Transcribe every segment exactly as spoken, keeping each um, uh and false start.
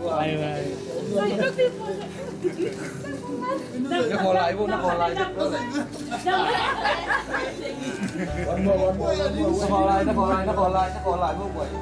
Bye, bye. နခေါ်လာပြီ နခေါ်လာပြီ နခေါ်လာပြီ နခေါ်လာပြီ နခေါ်လာပြီ နခေါ်လာပြီ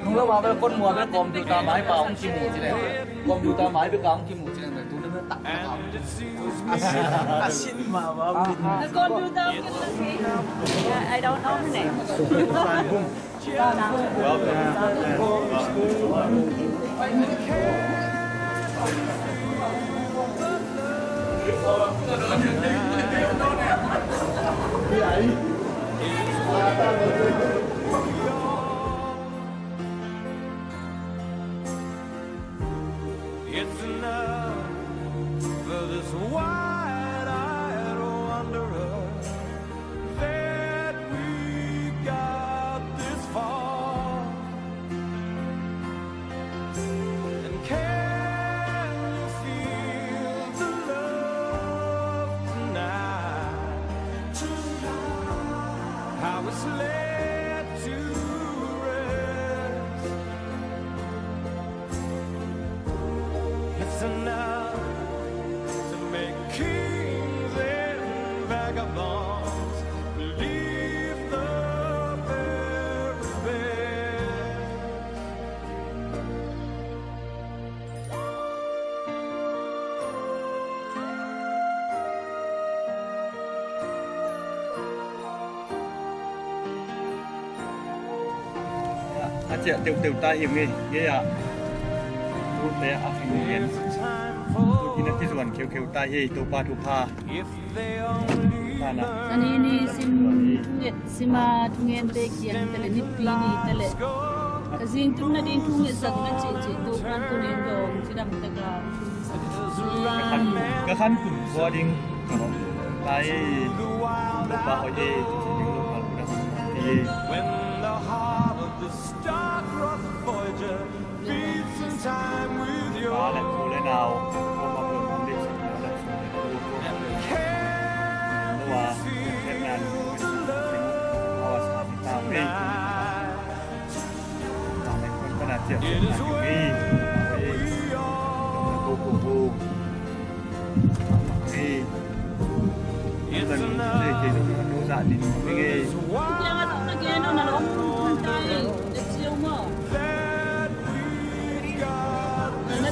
Nung la ma bel kon mua bel computer mai pa hong kimu ci leng. Computer mai bek a hong kimu ci leng bel tu na bel tak tak a. A sin, a sin ma ba. The computer. I don't know her name. It's enough for this wide-eyed wanderer that we got this far. And can you feel the love tonight? How it's laid to rest. It's enough to make kings and vagabonds believe the very best. A ciah teuteu ta hi ngei, ngei ah. Tute a kheng ngen. Tukin a kizuan kheukheu ta hi, Topa thupha. Tana. Ani ni sim thunget, sima thungente kiang tele, nipi ni tele. Ka zing tung na ding thunget zat na cih cih, Topan tunin dong cidam taka. Ka khan, ka khan kun khua ding. Ka hong tai. Topa hoih e, ci ding Topa hoih e. When the heart of the star-crossed Voyager beats in time with yours. Pa le pu le nau, Topa hoih e, hong dei sa le pu le pu. And can you feel the love tonight? It is where we are. It's enough for this one that we got this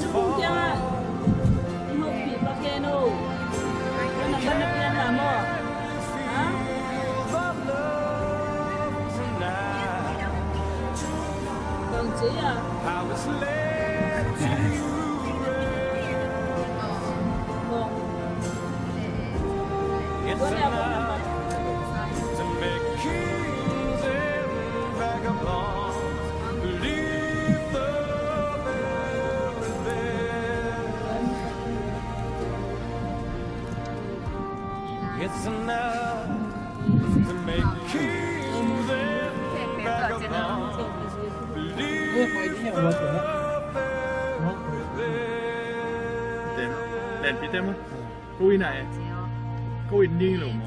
far. How it's laid to rest. It's enough. Len, len pi te mo. Ko ina e. Ko in ding lo mo.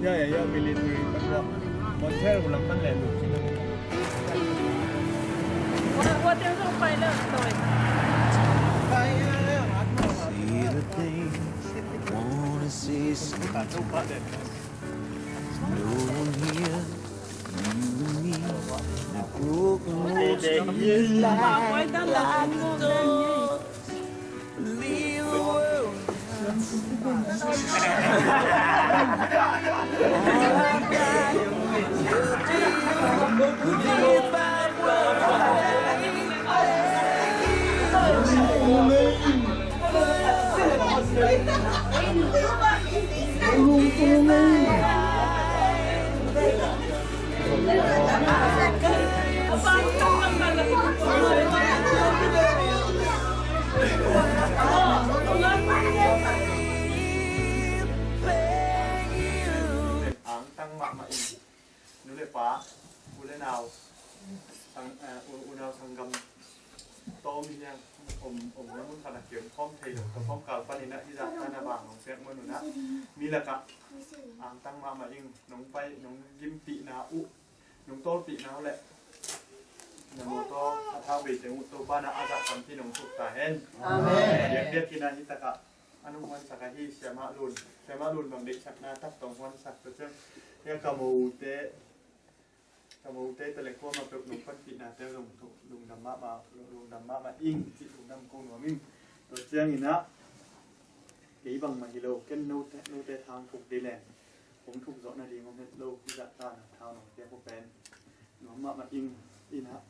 Ya, ya, ya, military. Montero lam pan len. See the things I wanna see. No one here, you and me, the broken roads lead like, like the door. Leave the world. Angtang mahmah in, nu le pa, u le nau, sang, eh, u, unau sanggam tawm hiang om, om na mun khat a kiom khawm thei lo, tua khawm kal panin ah hih zah tan a bang hong piak man un ah, mi lakah angtang mahmah ing. Nong pai, nong gimpihna uh, nong tawlpihna uh le na mawtaw a thau bei teng uh Topa na a zah tampi nong thuk ta hen. Amen. Biakbiak in ah hih takah a nong huansak ahi Siamah Lun, Siamah Lun bang deihsakna tak tawh hong huansak tua ciang, hia ka mote, ka mote tale kuamah peuh nong panpihnate zong lungdam mahmah, lungdam mahmah ing cih lungdam ko nuam ing. Tua ciangin ah kei bangmah hi lo, ken note, note thang thuk dih leng hong thuk zawh nading om het lo, hih zah tan a thau nong piak uh pen nuam mahmah ing. In ah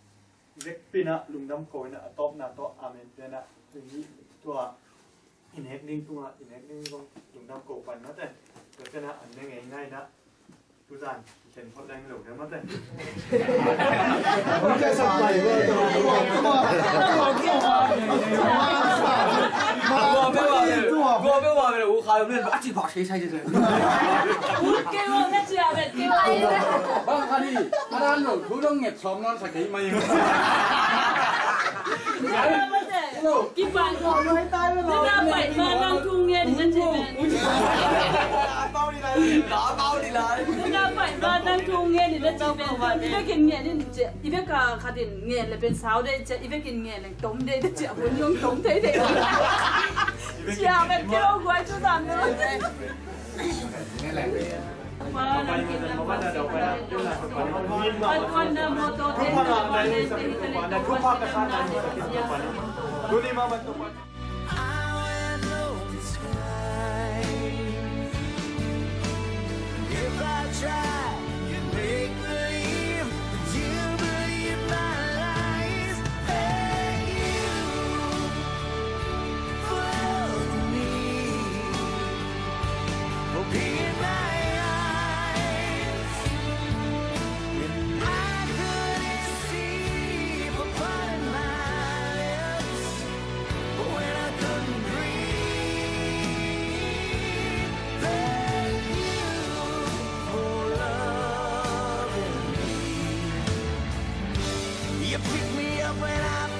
vekpi in ah lungdam ko in ah, a tawpna tawh amen pia in ah, tua i nek ding tungah i nek ding zong lungdam ko pan mate. Tua ciang ah an ne ngei nai in ah, tuzan i ten phot leng lo deuh mate. Kipan. Nana pai ma nang thu ngen in na ci pen. Nana pai ma nang thu ngen in na ci pen. I bek in ngen in ci. I bek a khat in ngen le pen sau de ci. I bek in ngen le tom de ci. A bun yong tom de de. Ci a pen kilo guai cu zam de. If I try and make believe, but you believe my lies, and you fooled me. Open my eyes, and I couldn't see, but pardon my lips when I couldn't breathe. Thank you for loving me. You pick me up when I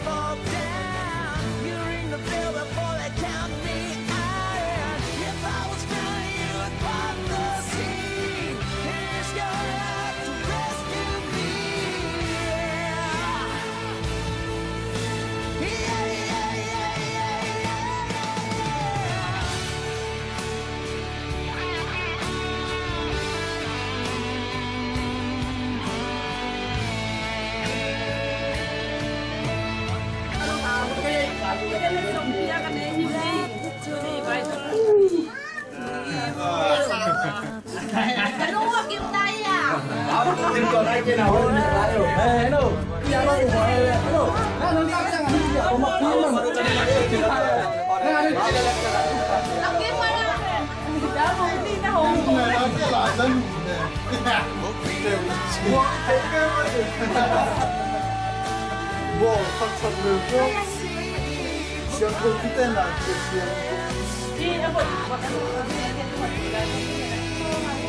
fall down. You ring the bell before they count me out. And if I was drowning, you would part the sea. And risk your life to rescue me. Yeah. Yeah, yeah, yeah, yeah, yeah, yeah.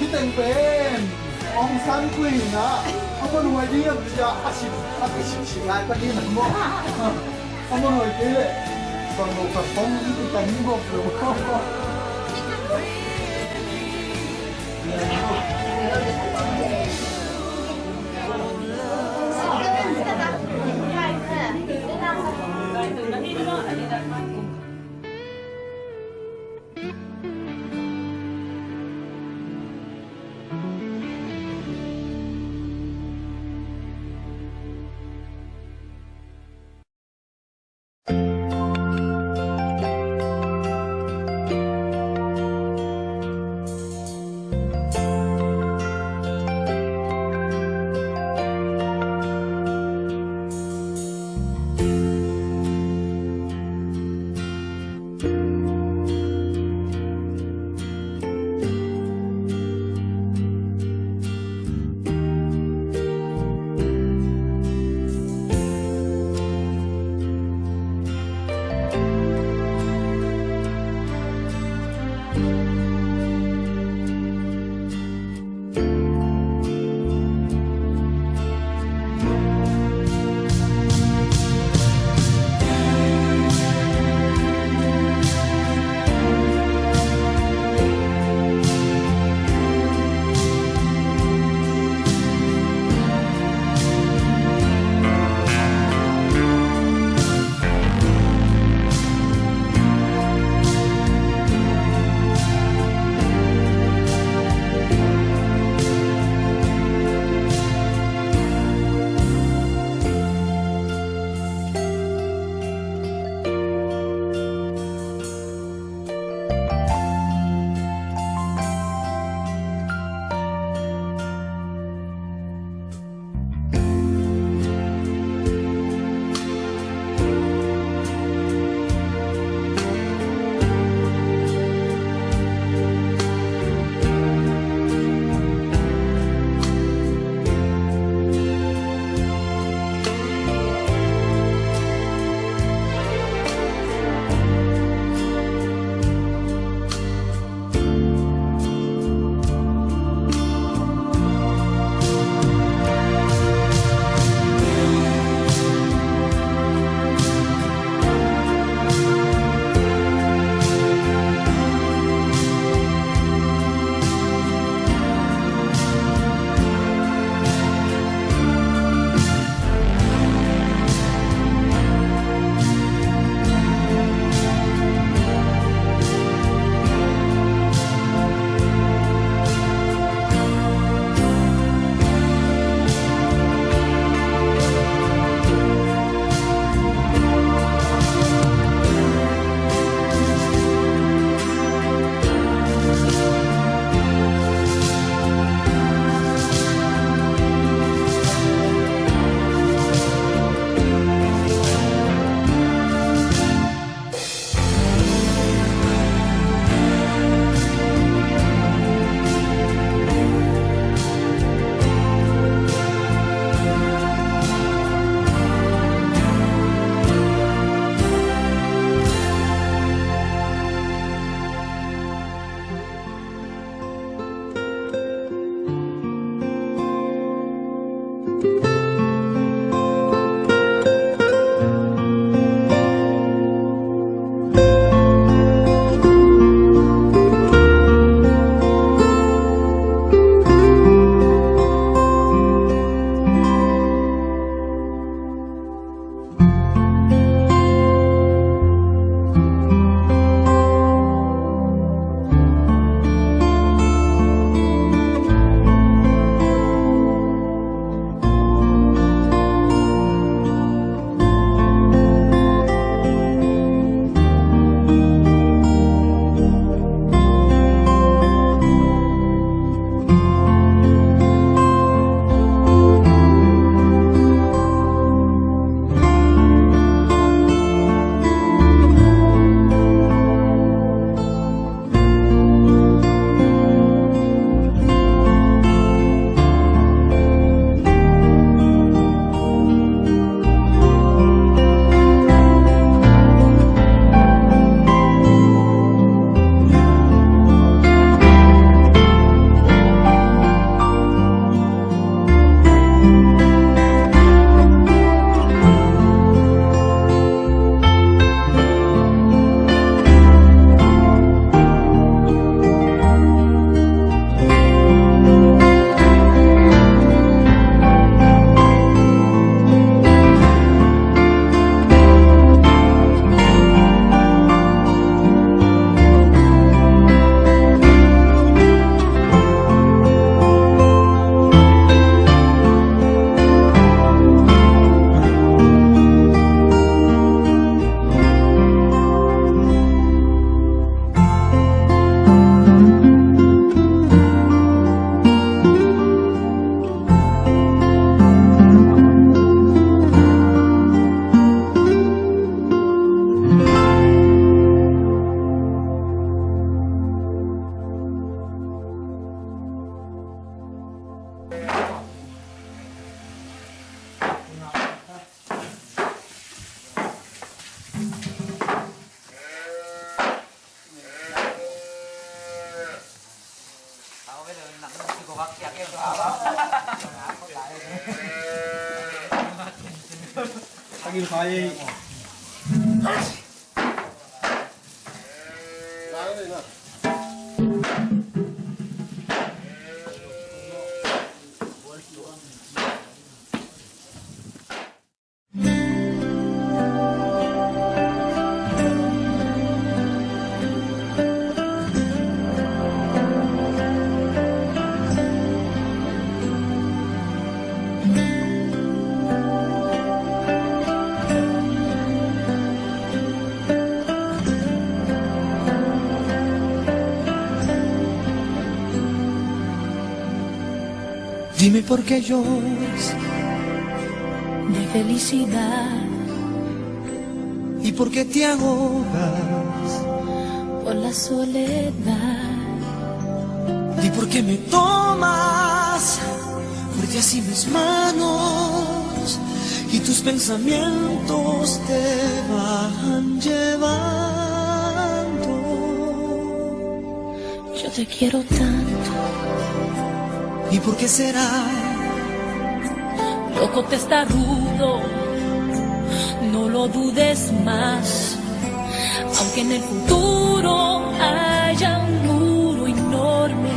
Teng pen Aung San Suu Kyi na a muanhuai ding a bia a sip a kisipsip lai ka ding a maw. A muanhuai kei leh bang lo ka pong i kan gop lo. Dime por qué lloras de felicidad y por qué te ahogas por la soledad. Di por qué me tomas fuerte así mis manos y tus pensamientos te van llevando. Yo te quiero tanto. ¿Y por qué será? Loco, testarudo, no lo dudes más. Aunque en el futuro haya un muro enorme,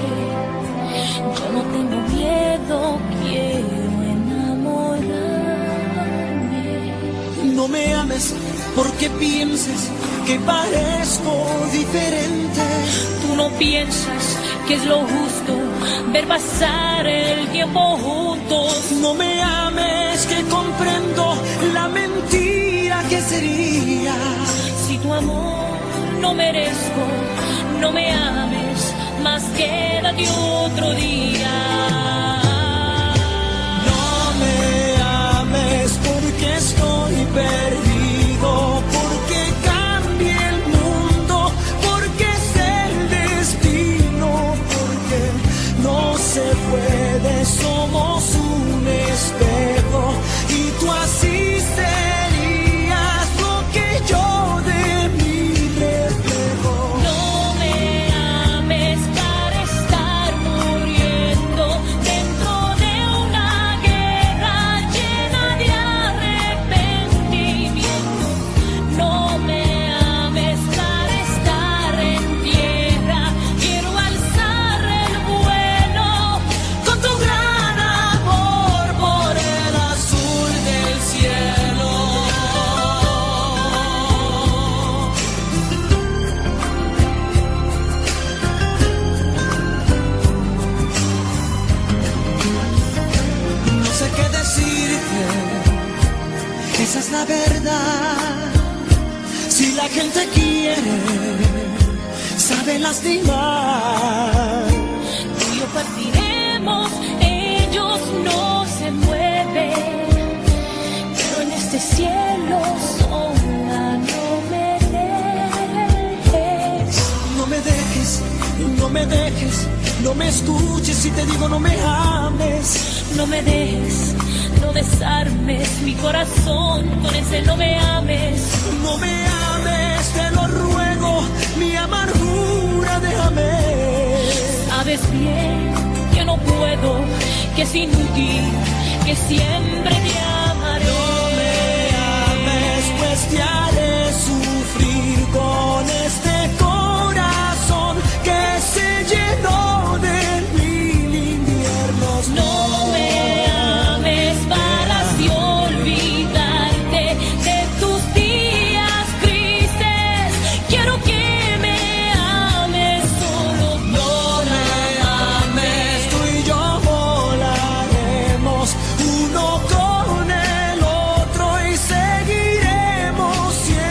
yo no tengo miedo, quiero enamorarme. No me ames porque piensas que parezco diferente. Tú no piensas que es lo justo ver pasar el tiempo juntos. No me ames, que comprendo la mentira que sería. Si tu amor no merezco, no me ames, más quédate otro día. No me ames porque estoy perdido, porque cambié el mundo, porque es el destino, porque no se puede, somos un espejo y tú así serías lo que yo de mí reflejo. No me ames para estar muriendo dentro de una guerra llena de arrepentimiento. No me ames para estar en tierra, quiero alzar el vuelo con tu gran amor por el azul del cielo. No sé qué decirte, esa es la verdad. Si la gente quiere, sabe lastimar. Tú y yo partiremos, ellos no se mueven, pero en este cielo sola no me dejes. No me dejes, no me dejes, no me escuches si te digo no me ames. No me dejes, no desarmes mi corazón con ese no me ames. No me ames, te lo ruego, mi amargura déjame. Sabes bien que no puedo, que es inútil, que siempre te amaré. No me ames, pues te haré sufrir con este corazón que se llenó de mil inviernos. No me ames para así olvidarte de tus días tristes. Quiero que me ames solo. No me ames, tú y yo volaremos uno con el otro y seguiremos siendo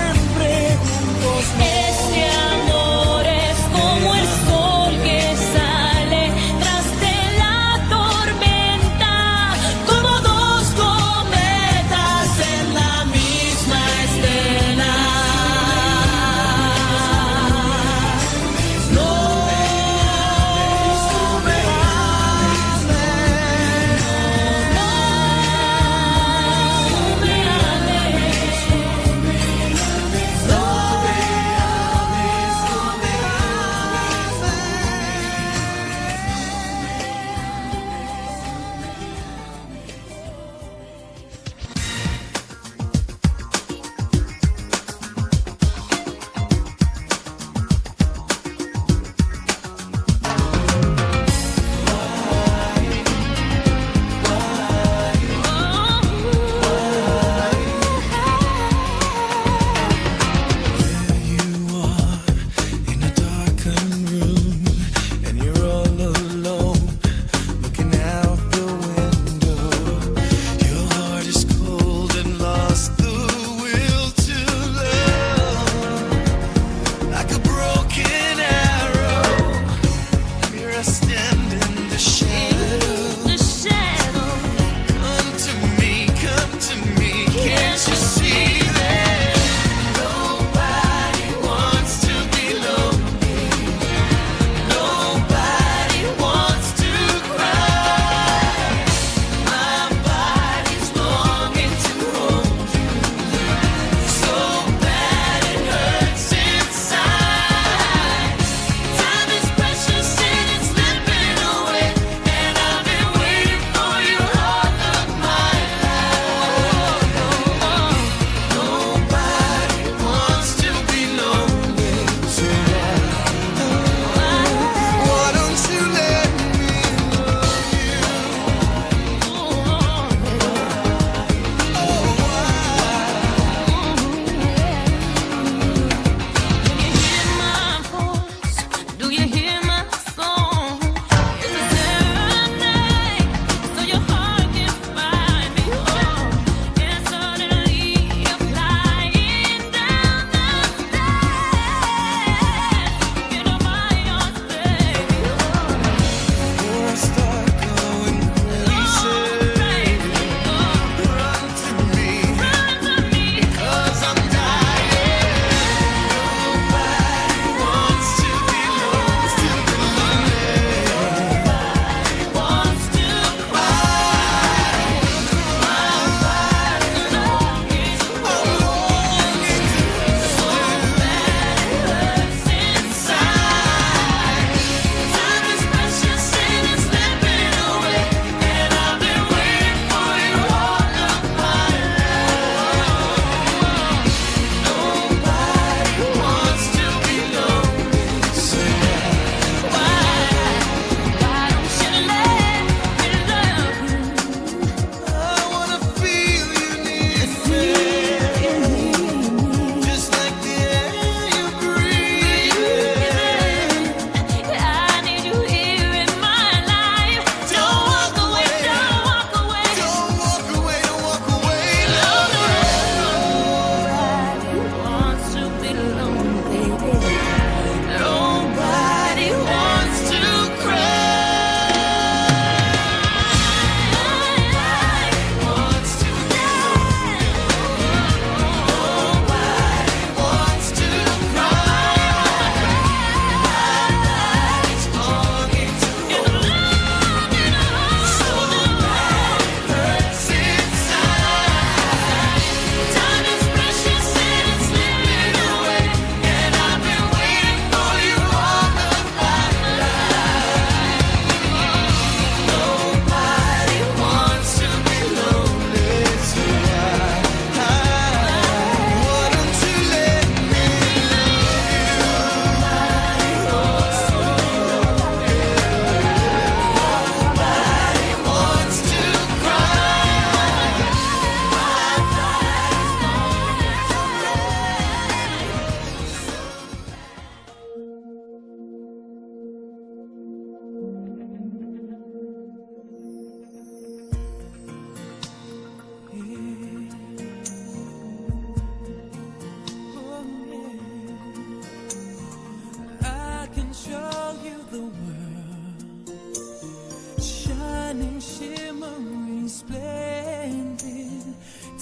Shimmering splendid.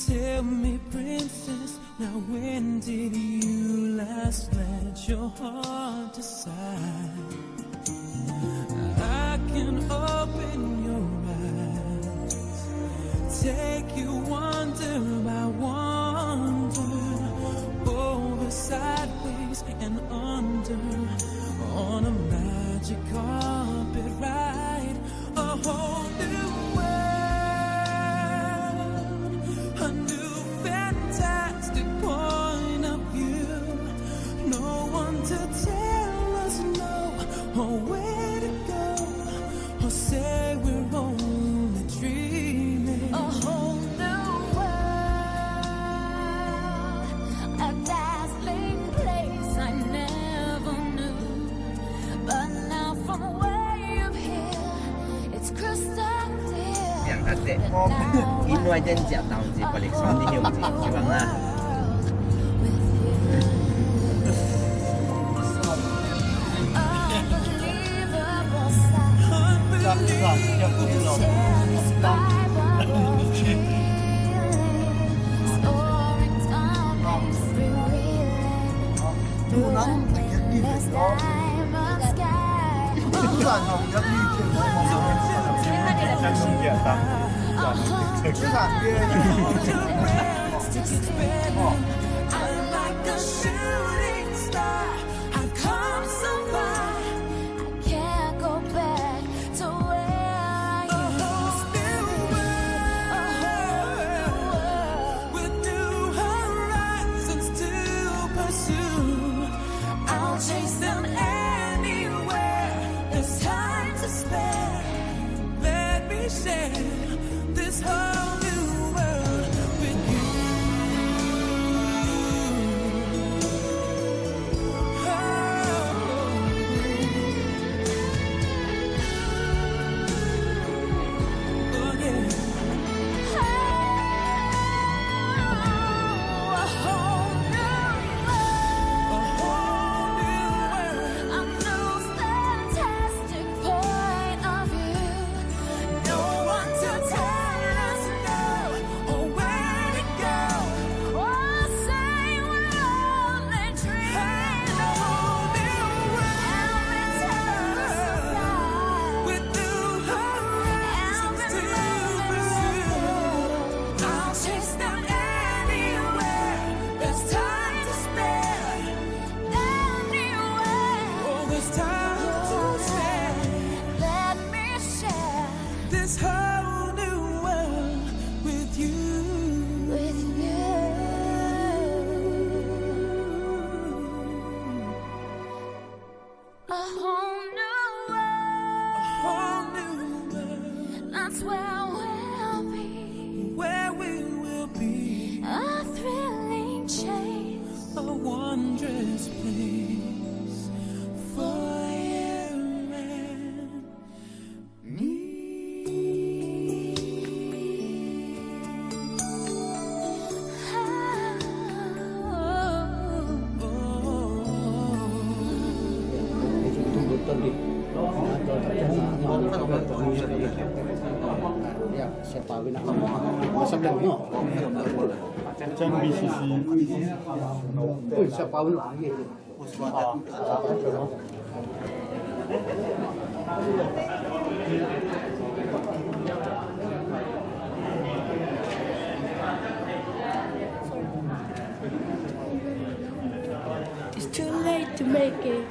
Tell me, princess, now when did you last let your heart decide? I can open your eyes, take you wonder by wonder, over, sideways, and under, on a magic carpet ride. A whole new world, a new fantastic point of view. No one to tell us no, or where to go, or say we're only dreaming. A whole new world, a dazzling place I never knew. But now from way up here, it's crystal clear. Yang kate. Inn nuai den ciah ta un ci, collection ding hi un ci, ci bang a. Unbelievable sight. Share this vibrant feeling. Soaring down, freewheeling. Limitless diamond sky. I'm like a shooting star. I've come so far. I can't go back to where I used to be. A whole new world with new horizons to pursue. I'll chase them anywhere there's time to spare. Let me share this whole new world with you. Oh, yeah. A whole new world. A whole new world. A new fantastic point of view. No one to tell us no or where to go. Oh, say we're only dreaming. A whole new world. I'll be terrified. With new horizons to pursue. I'll chase them anywhere. There's time to spare. Anywhere. Oh, there's time to spare. Let me share this whole new world with you. With you. A whole new world. A whole new world. That's where we'll be. Where we will be. A thrilling chase. A wondrous place for you and me. It's too late to make it.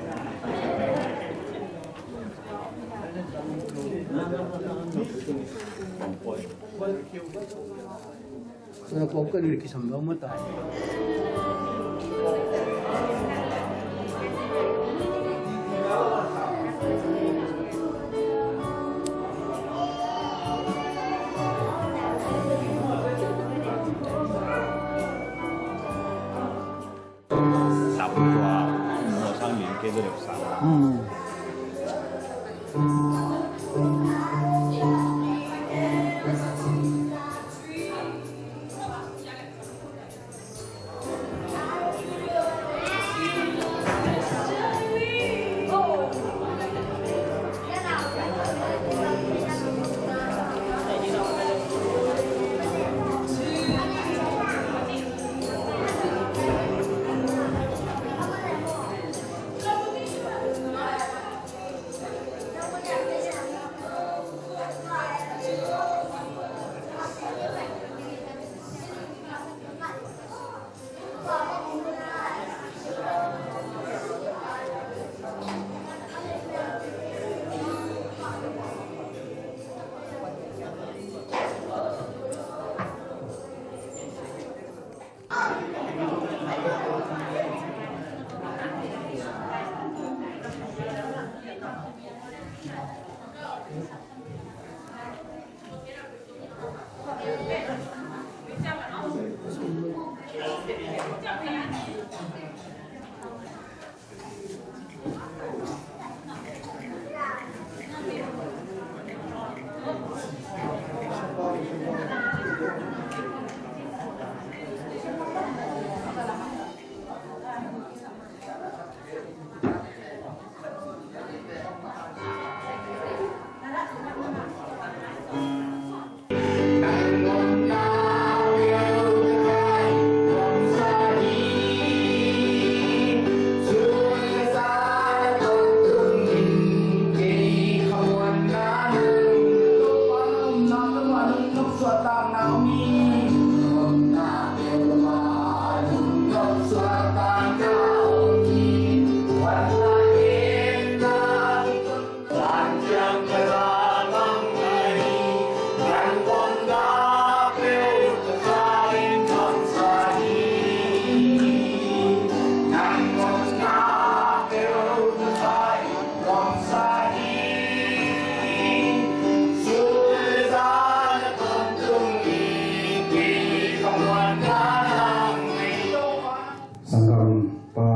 Sanggam pa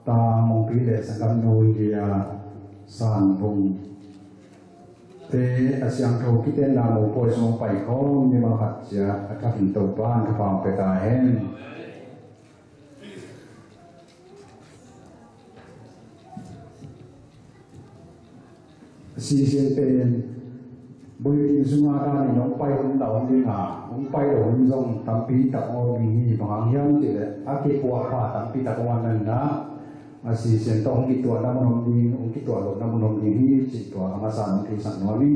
ta Mongpi le sanggam nu Lia San Vung te a siangtho kitenna mopawi sung pai khawm ni mah khat cia a thakin Topa'n thupha pia ta hen. Sisen pen bulletin sunga danin hong pai hun la om ding a, hong pai lo hun zong tampi tak om ding hi. Bang hang hiam cih leh a kipuahpha tampi tak om ahih manin ah, a sisen tawh hong kituahna mun om ding, hong kituah lohna mun om ding hi cih tua a masa in hong theisak nuam hi.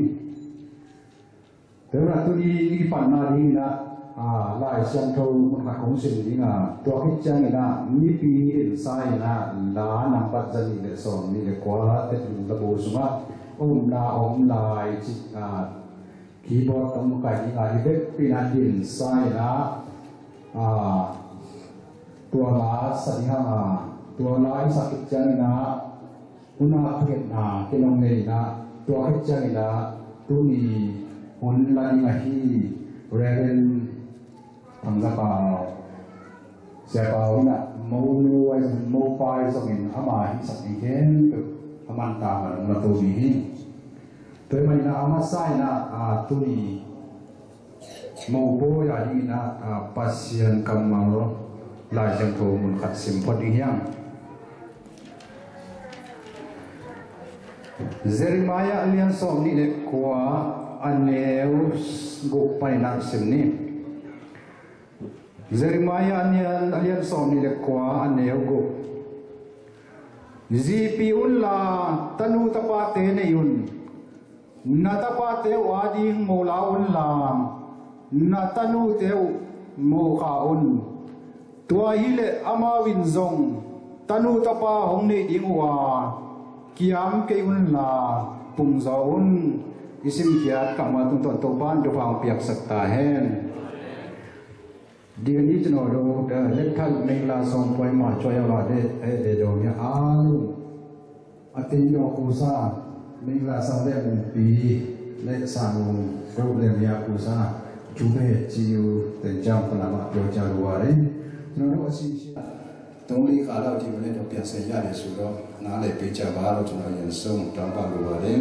Tua hi a, tuni i kipatna dingin ah, a, Lai Siangtho mun khat kong sim ding a, tua khit ciangin ah mipi dinsa in ah la nambat za nih le sawm nih le kua te tung labu sungah omna om lai cih, a, keyboard tawh kai ding a, hi vekpi in ah dinsa in ah, a, tua la sa ding hang a, tua la i sak khit ciangin ah hun a thungetna kinong nei in ah, tua khit ciangin ah tuni hun la ding ahi Reverend Thang Za Pau Sia Pau in ah monu ahi zongin mopa ahi zongin ama hihsak ding khempeuh a man ta man hong la to ding hi. Tua ahih manin ah a masa in ah, a, tuni mopawi a dingin ah, a, Pasian kammal Lai Siangtho mun khat sim phot ding hi hang. Jeremiah a lian sawm nih le kua a neu guk panin ah sim ni. Jeremiah a lian, a lian sawm nih le kua a neu guk. Zipi unla tanu tapate nei un. Na tapate uh ading mo la unla, na tanute uh mo kha un. Tua hileh amau in zong tanu tapa hong nei ding uh a, kiam kei unla pungzaw un. I simkhiat kammal tungtawn Topa'n thupha hong piaksak ta hen. Ding ni cino do, eh, lek thak meng la song poi ma choi a va de, eh, de do nya alu. A ti do kusa, meng la song de mung pi, lek sa mung do le mia kusa, chu be chi u, ten jam pa la ma pio cha lu wa de. Cino do a si si. Tong li ka lau ti ma le do pia se ya le su do, na le pi cha ba lo cino yan song, tang ba lu wa de.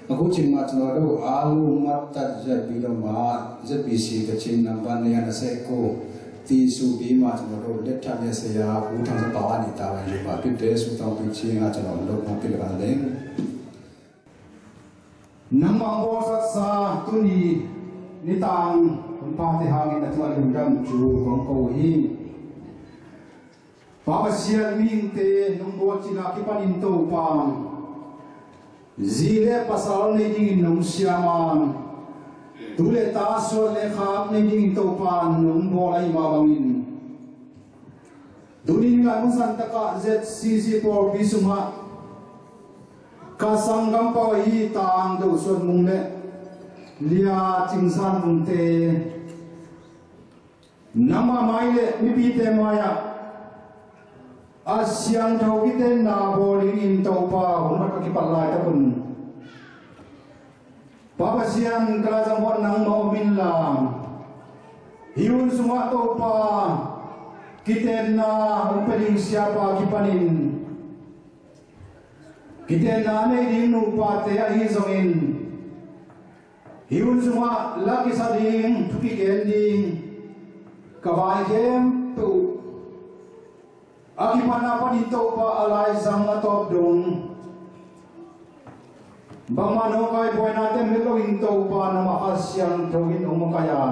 A khu cin mah cun a do alu mat tat Z B do mah Z B C ka cin nambat nih a na seh ko ti su bi mah cun a do let than ya se ya u thang sa pau a ni ta wan yu mah pite su tong pi cing a cun a do mah pi le ba leng. Nangmah bawlsat sa tuni nitang hun pate hangin a tuan lungdam cu kong ko hi. Pa Pasian mihingte nong buat cina kipanin Topa zi le pasal nei dingin nong siam a, tu le ta suan le khak nei dingin Topa nong bawl ahi mah bangin, tuni ningah hmun san takah Z C C pawlpi sungah ka sanggam pau ahi Tang Do Suan Mung le Lia Cing San Mungte nangmah mai le mipite mai-ah a siangtho kitenna bawl dingin Topa hun khat ka kipat laitak un, Pa Pasian ka laizang huat nangmah om inla, hih hun sungah Topa kitenna hong pia ding siapa kipanin kitenna a nei ding nupate ahi zongin, Hih hun sungah la kisa ding, thu kigen ding, ka vai khempeuh a kipatna panin Topa a laizang a tawp dong, bangmah nawngkai buaina teng het loin Topa nangmah Kha Siangtho in hong makaih a,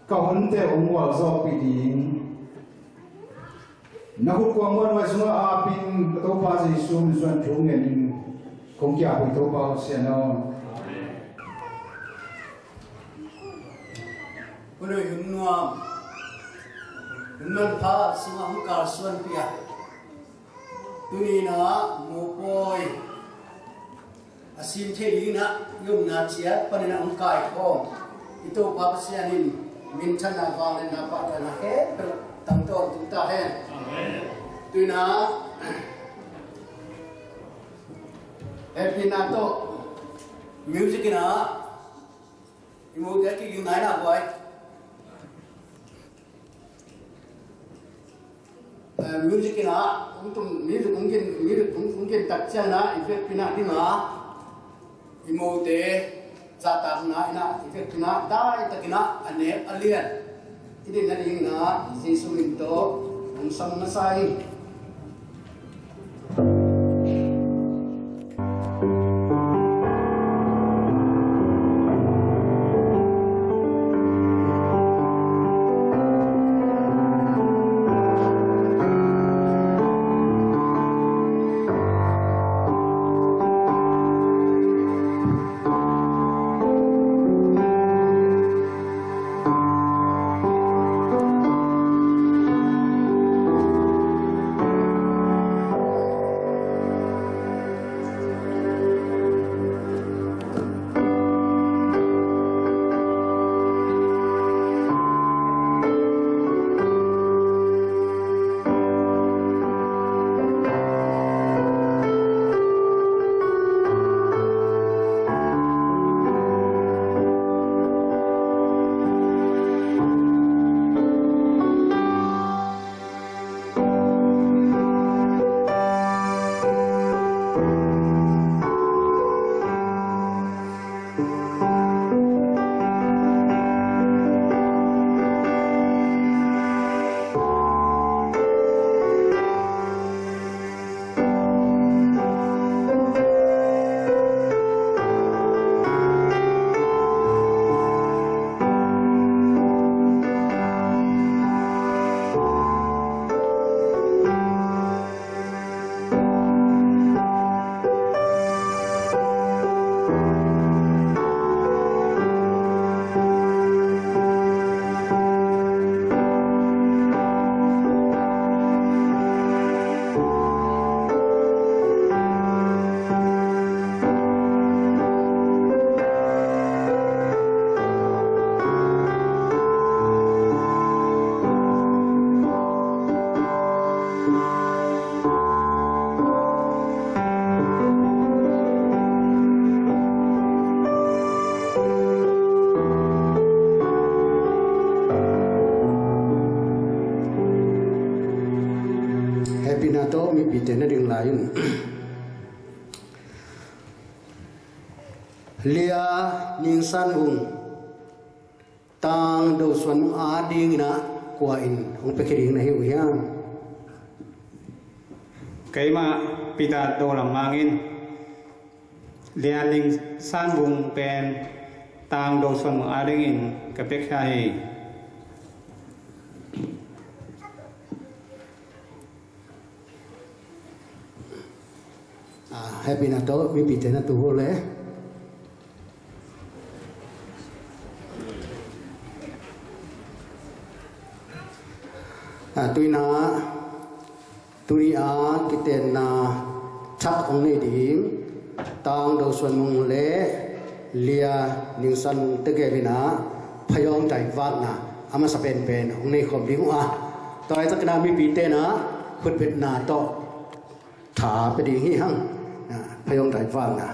ka hunte hong gualzawhpih ding. Na khut kuang buanhuai sungah a pin ka Topa Jesu min suang thu ngenin kong kiapui Topa Hosian aw. Hun hoih hun nuam, hun manpha sungah hong kalsuanpih a, tuni-in ah mopawi a sim thei dingin ah i omna ciat panin ah hong kaikhawm i Topa Pasian in minthanna, vangliatna, pahtawina khempeuh tangtawn tung ta hen. Amen. Tu-in ah hehpihna tawh music in ah i mote a kiging nai na guai. Eh, music in ah hong tum, music hong gin, music hong, hong gin tak ciangin ah i vekpi-in ah ding a, i mote zahtakna in ah i vekpi-in ah daitakin ah a nek a lian i dinna dingin ah Jesu min tawh hong sam masa ing. Hehpihna tawh mipite na ding lai un. Lia Ning San Vung, Tang Do Suan Mung adingin ah kua in hong piakhia ding na hi uh hiam? Keimah Peter Do Lam Mang in Lia Ning San Vung pen Tang Do Suan Mung adingin ka piakhia hi. Ah, hehpihna tawh mipite na tu uh le. Ah, tu-in ah, tuni a kitenna thak hong nei ding Tang Do Suan Mung le Lia Ning San Mung tegel in ah phayawngtai vakna a masa penpen hong nei khawm ding uh a, tua ahih takin ah mipite in ah khutbetna tawh tha pia ding hi hang. Ah, phayawngtai vakna.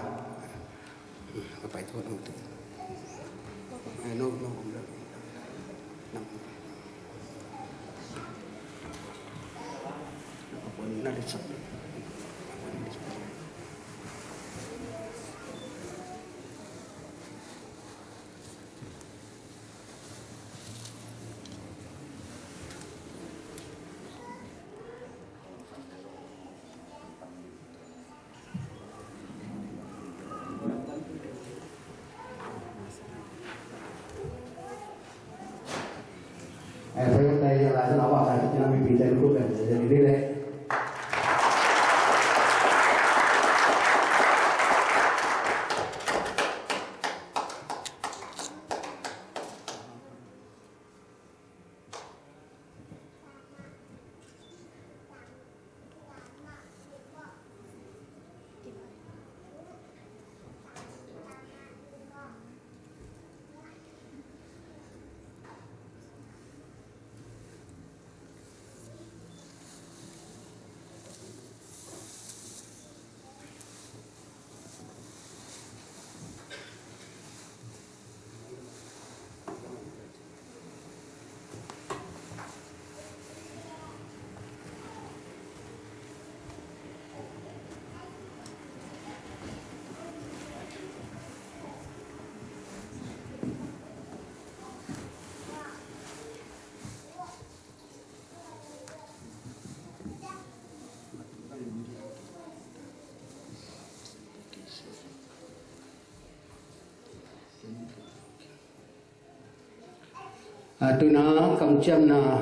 A, tu-in ah kamciamna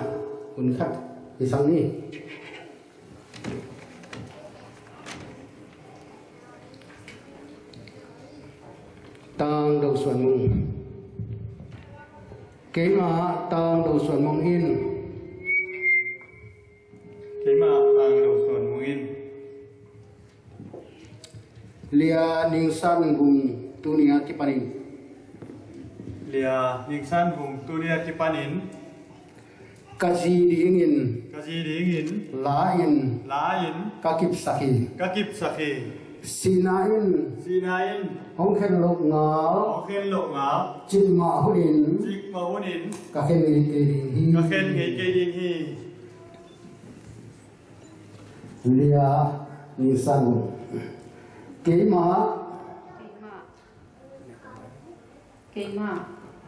hun khat i sang ni. Tang Do Suan Mung. Keimah Tang Do Suan Mung in. Keimah Tang Do Suan Mung in. Lia Ning San Vung tuni a kipanin. Lia Ning San Vung tuni a kipanin. Ka zi dingin. Ka zi dingin. La-in. La-in. Ka kipsak hi. Ka kipsak hi. Sihna in. Sihna in. Hong khen loh ngal. Hong khen loh ngal. Cikmah hunin. Cikmah hunin. Ka khen ngei kei ding hi. Ka khen ngei kei ding hi. Lia Ning San Vung. Keimah. Keimah.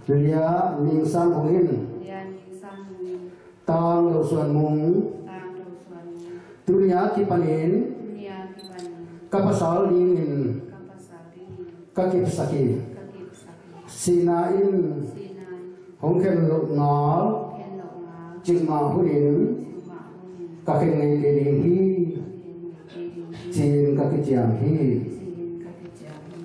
Lia Ning San Vung in. Lia Ning San Vung in. Tang Do Suan Mung. Tang Do Suan Mung. Tuni a kipanin. Tuni a kipanin. Ka pasal dingin. Ka pasal dingin. Ka kipsak hi. Ka kipsak hi. Sihna in. Sihna in. Hong khen loh ngal. Khen loh ngal. Cikmah hunin. Cikmah hunin. Ka khen ngei kei ding hi. Ka khen ngei kei ding hi. Ci-in ka kiciam hi. Ci-in ka kiciam hi.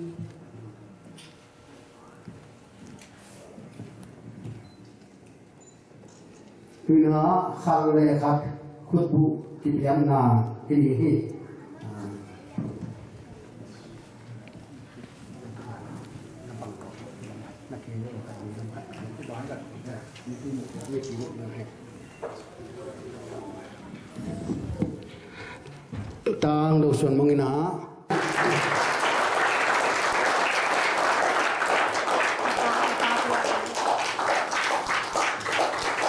Tu-in ah khat le khat khutbuh kipiakna hi ding hi. Tang Do Suan Mung in ah.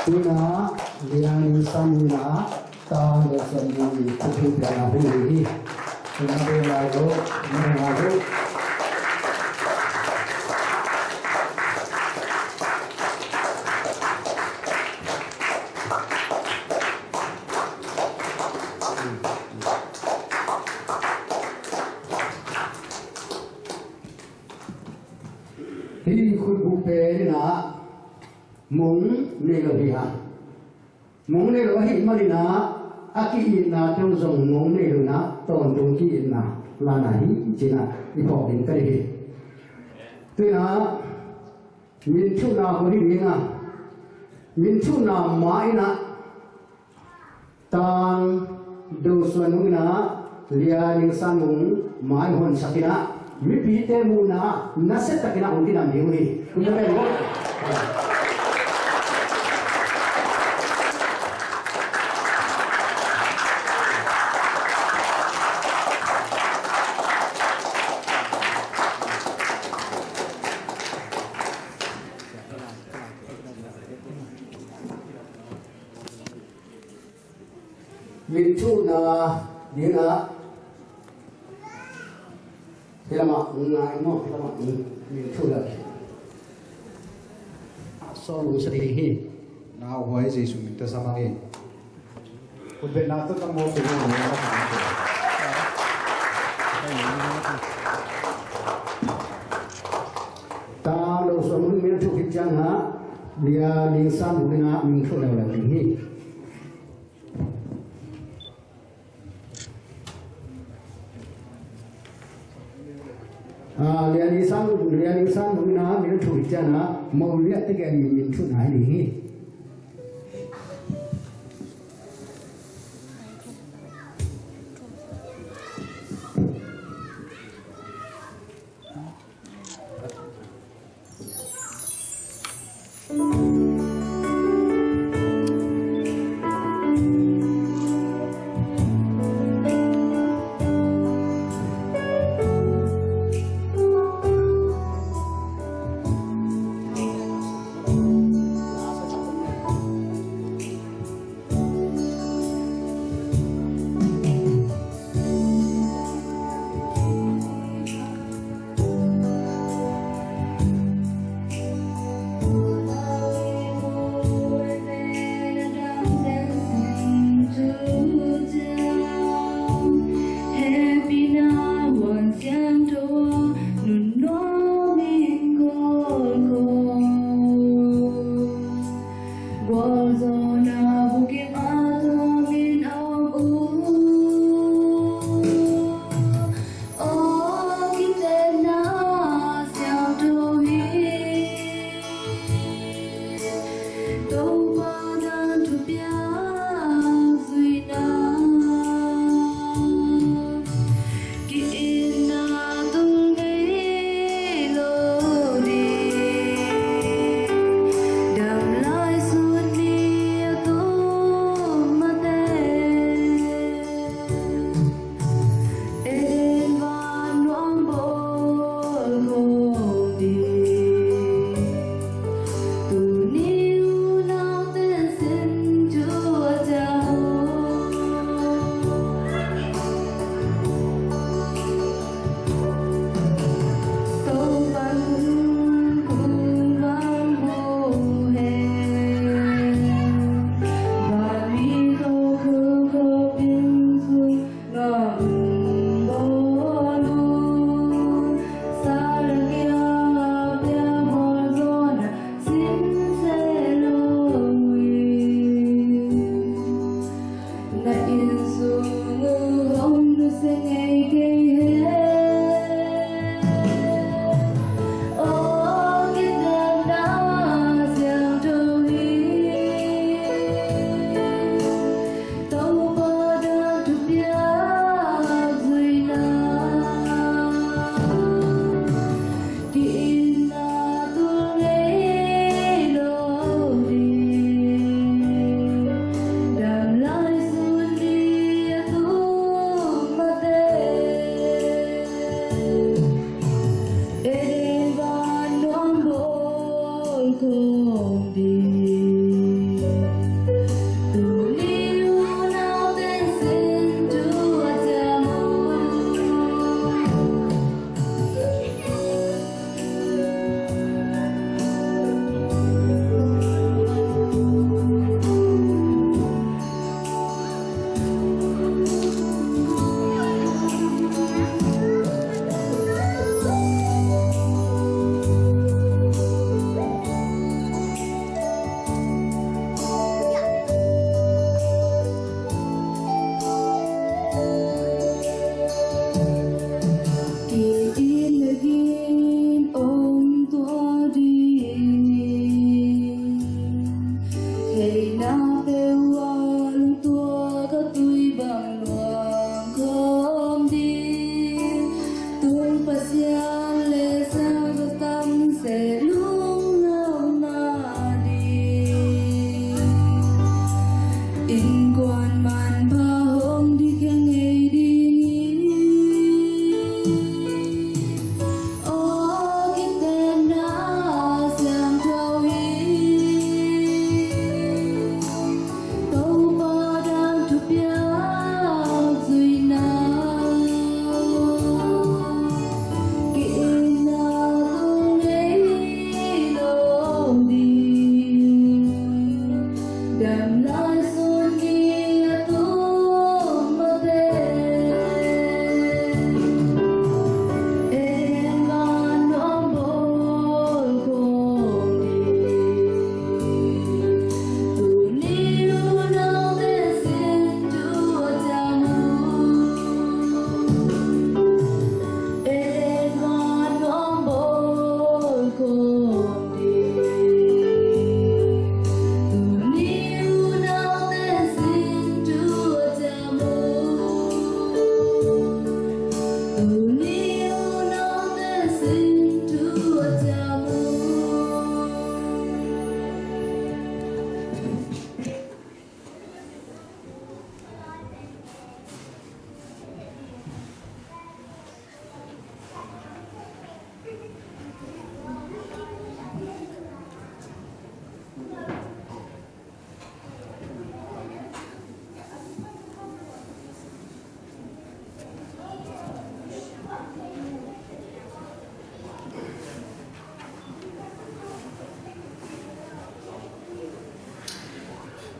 Tu-in ah Lia Ning San Vung in ah Tang Do Suan Mung in khutbuh piakna hun hi. Tu-in ah bel lai lo, bel lai lo. Hih khutbuh pen in ah mong nei lo hi hang. Mong nei lo ahih manin ah a ki-itnate uh zong mong nei lo in ah tawntung ki-itna lana hi ci-in ah i phawk ding ka deih hi. Tu-in ah min thuhna kong hi ding a, min thuhna mah in ah Tang Do Suan Mung in ah Lia Ning San Vung mai hong honsak in ah mipite muhna ah nasia takin ah hong kidam ding uh hi. Hong kidam ding uh hi. Min thuhna ding ah, hi lamah ngai maw, hi lamah min thuh leh. Sawl lungsia ding hi. Nauhuai Jesu min tawh sa mang hi. Khutbetna tawh tang maw, Tang Do Suan Mung in min thuh khit ciang ah Lia ning san hong ina min thuk leuleu ding hi. Ah, lia ning san, lia ning san hong ina min thuk ciangin ah, mo lia tegel min thukna hi ding hi.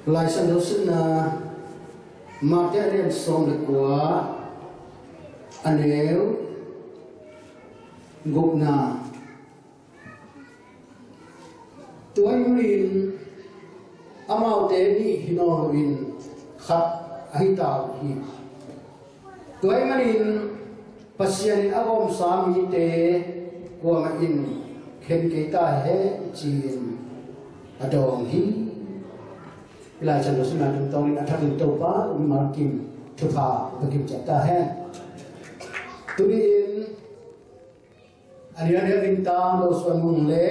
Lai Siangtho simna, Mate a lian sawm le kua, a neu gukna. Tua ahih manin amaute nih hi nawn loin khat ahi ta uh hi. Tua ahih manin Pasian in a gawmsa mite kuamah in khen kei ta hen ci-in a dawng hi. Lai Siangtho simna tungtawnin a thakin Topa mimal kim thupha tawh kim ciat ta hen. Tuni-in a lian lian in tang lo suan mung le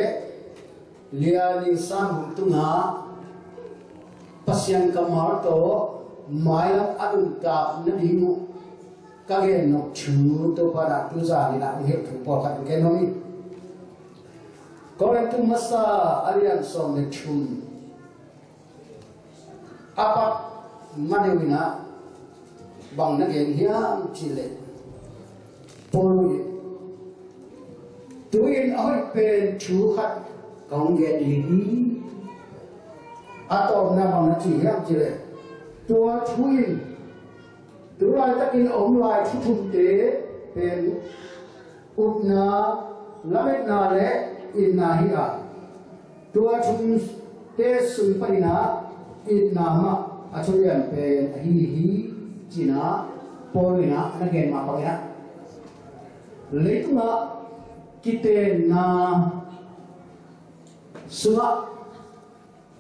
lian in sang hum tungah Pasian kammal tawh mailam a nuntak nading uh ka gen nop thu Topa in ah tuzan in ah i hilh thu pawlkhat in gen nuam hi. Korin thu masa a lian sawm le thum a pat ma deuh in ah bang na gen hiam cih leh, Paul in, tu-in a hoih pen thu khat ka hong gen ding hi. A tawpna bang na ci hiam cih leh, tua thu in tu laitakin a om lai thu thumte pen upna, lametna le itna hi a, tua thumte sung panin ah itna mah a thulian pen ahi hi, ci-in ah Paul in ah na gen mah bangin ah, leitungah kitenna sungah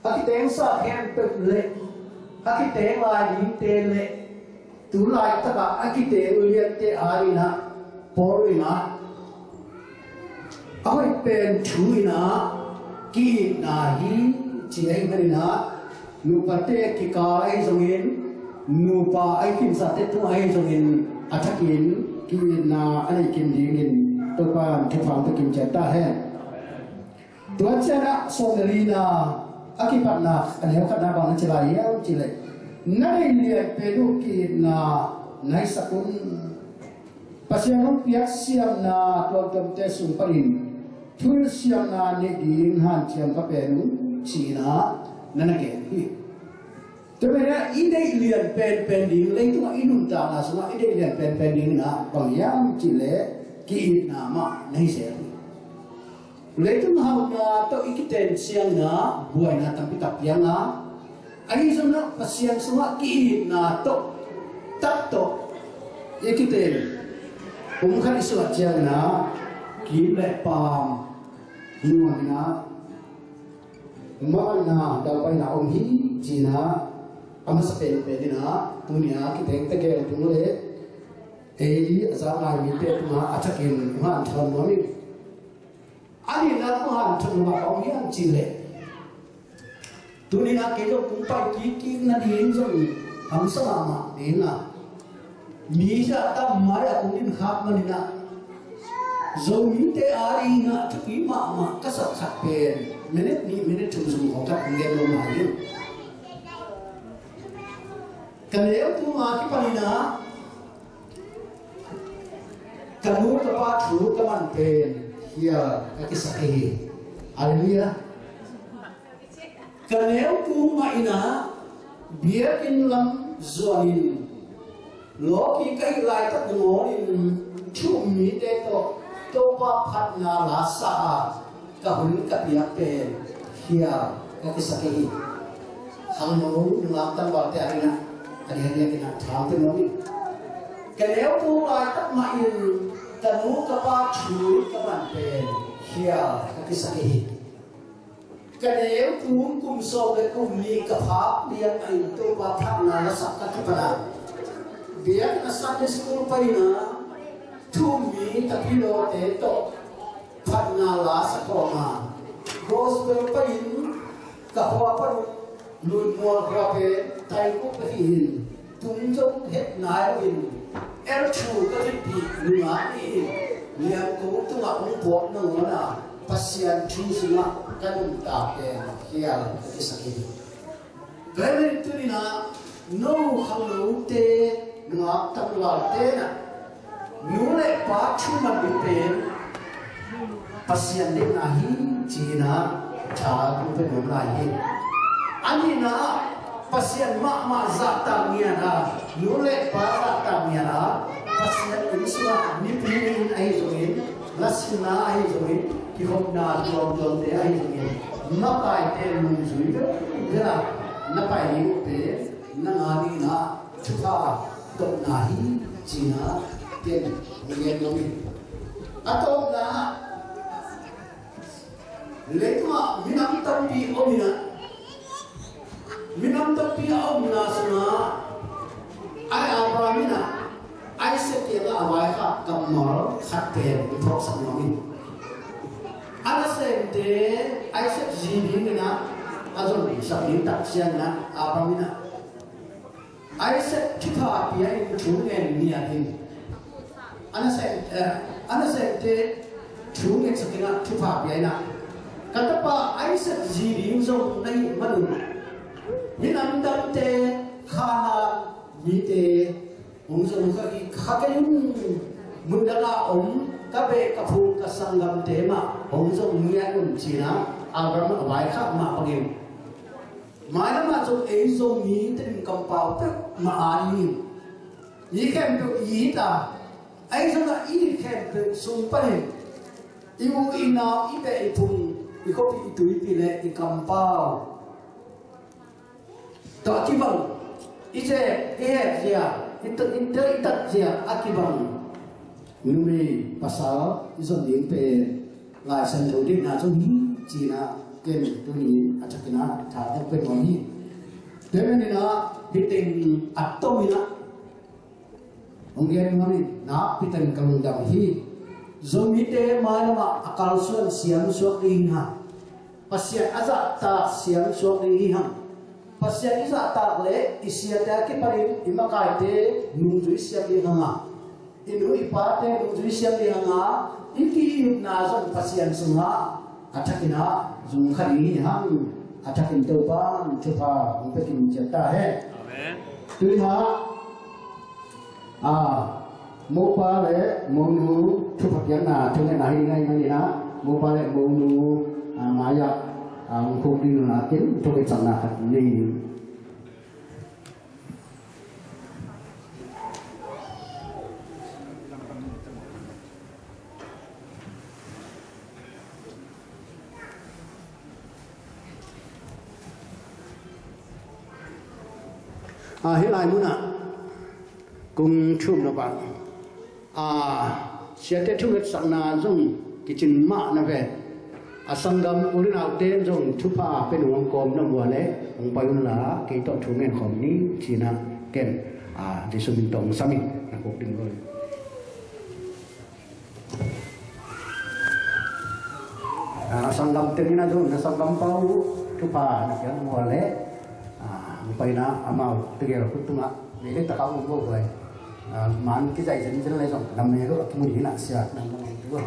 a kitengsa khempeuh le a kiteng lai dingte le tu laitakah a kiteng liante adingin ah Paul in ah a hoih pen thu in ah ki-itna hi, ci ahih manin ah nupate kikal ahi zongin, nupa ahi khinsate tungah ahi zongin a thakin ki-itna a neih kim dingin Topa in thupha tawh kim ciat ta hen. Tua ciangin ah sawm le lina a kipatna a neu khatna bang na ci lai hiam cih leh, na deih lian pen uh ki-itna na hisak un. Pasian hong piak siamna tuamtuamte sung panin thunei siamna neih ding hanciam ka pen uh, ci-in ah na na gen hi. Tua manin ah i deih lian penpen ding, leitungah i nuntakna sungah i deih lian penpen ding in ah bang hiam cih leh ki-itna mah na hi zel hi. Leitung hauna tawh i kiten ciangin ah buaina tampi tak piang a, ahi zongin ah Pasian sungah ki-itna tawh, tak tawh i kiten pumkhat i suah ciangin ah kiim le paam nuam in ah mamanna daupaina om hi, ci-in ah a masa penpen in ah tuni-a kiteng tegel tung le ei a za ngai mite tungah a thakin hong hanthawn nuam hi. A nihna kong hanthawn nuam a om hiam cih leh, tuni-in ah kei zong kong pai kikkik nading zong hamsa mahmah ding a, mi zahtak mai-ah kong dinkhak manin ah Zomite adingin ah thupi mahmah ka sak khat pen minute nih minute thum sung khawng khat kong gen lo mai hi. Ka neu tung a kipanin ah ka nu ka pa thu ka man pen hial ka kisak hi. Halleluiah. Ka neu tung mah in ah biakinn lam zuanin lawki ka hih laitak nangawnin thu um mite tawh Topa phatna la sa a, ka hun ka piak pen hial ka kisak hi. Khangno nungak tangvalte adingin ah a diakdiakin ah tha pia nuam ing. Ka neu tung laitak mah in ka nu ka pa thu ka man pen hial ka kisak hi. Ka neu tung kum sawm le kum nih ka phak lian mah in Topa phatna la sak ka kipan a, biakinn ah Sunday school pai-in ah thu um mi ka pi lawte tawh phatna la sa khawm a, gospel pai-in ka khua pan un Lunmual khua pen Taikuk ahi in, tung zong het nai loin, el thu ka kipih nungak nih in, Liangko tungah hong pawt nangawn a, Pasian thu sungah ka nuntak pen hial ka kisak hi. Tua ahih manin tuni-in ah no khangnote, nungak tangvalte in ah nu le pa thu man ding pen Pasian deihna hi, ci-in ah tha kong pia nuam lai hi. A nihna ah Pasian mahmah zahtak ngiat a, nu le pa zahtak ngiat a, Pasian inn sungah nipi in ahi zongin, lasinna ahi zongin, kikhopna tuamtuamte ahi zongin, makaite nungzui veve a na pai ding uh pen nang a dingin ah thupha tawpna hi, ci-in ah ken hong gen nuam hi. A tawpna ah, leitungah minam tampi om in ah, minam tampi a omna sungah, ai Abraham in ah Isaac kiangah a vaikhak kammal khat pen hong phawksak nuam hi. A nasemte Isaac zi dingin ah a zonsak ding tak ciangin ah Abraham in ah Isaac thupha pia in thu ngen ngiat in. A nasem, eh, a nasemte thu ngetsak in ah thupha pia in ah, ka tapa Isaac zi ding zong na hih manun, minam dangte, Kanaan mite hong zong kha kei un, mun dangah om ka beh ka phung ka sanggamte mah hong zong ngiat un, ci-in ah Abraham a vaikhak mah bangin, mailam ah zong ei Zomi Tedim kampau peuhmah a dingin, mi khempeuh i it a, ahi zongin i it khempeuh sung panin i u i nau, i beh i phung, i khuapi i tuipi le i kampau tawh a kibang, i zek i het zia, i tat, i tat, i tat zia a kibang numei pasal i zon ding pen Lai Siangtho deihna zong hi, ci-in ah ken tuni a thakin ah tha ka pia nuam hi. Tua manin ah hih teng a tom in ah hong gen nuam in, nakpi takin ka lungdam hi. Zomite mailam ah a kalsuan siam suak ding hi hang. Pasian a zahtak siam suak ding hi hang. Pasian i zahtak leh i siate a kipanin i makaite nungzui siam ding hi hang a, i nu i pate nungzui siam ding hi hang a, i ki-itna zong Pasian sungah a thakin ah zong kha ding hi hang. A thakin Topa'n thupha hong pia kim ciat ta hen. Amen. Tu-in ah, a, mopa le monu thupha piakna thungetna hi ding ahih manin ah, mopa le monu, a, mai-ah, a, hong khuk ding un ah ken thungetsak na khat nei ni. A, hih lai munah kong thum nop ah, a, siate thungetsakna zong kicin mah na ve. A sanggam u le naute zong thupha pia nung hong kawm na uh leh hong pai un la, kei tawh thu ngen khawm ni, ci-in ah ken, a, Jesu min tawh hong sam ing, na khuk ding uh. A, sanggam teng in a zong, na sanggam pa uh thupha na piak uh leh, a, hong pai in ah amau tegel khut tungah, lei lei tak a um uh buai. A, man kizai zenzen leh zong, lam ne lo a kimu ding in ah sia, lam lam tu. A,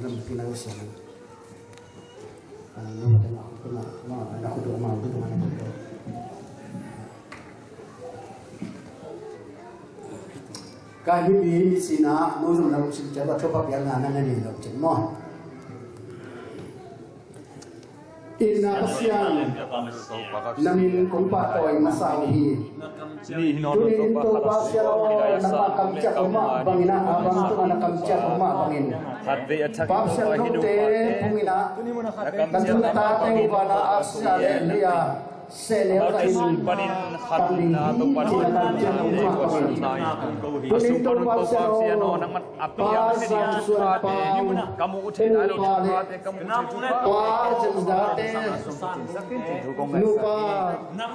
lam pi na lo sia. Ka hih mi, mi sinah, mo zong na lungsim ciat a thupha piakna na nei lo cin maw? Itna Pasian, na min kong pahtawi masa uh hi. Tunin Topa Pasian aw, nangmah kamciam uh mah bangin ah, Abraham tungah na kamciam uh mah bangin, Pasian note phungin ah, na tungtate uh vanah Isaac le Rebekah sehnel zahin tam ding hi, ci-in na kamciam uh mah bangin, tunin Topa Pasian aw, Pa Zan Suan Pa, Pa Zan Zate, nupa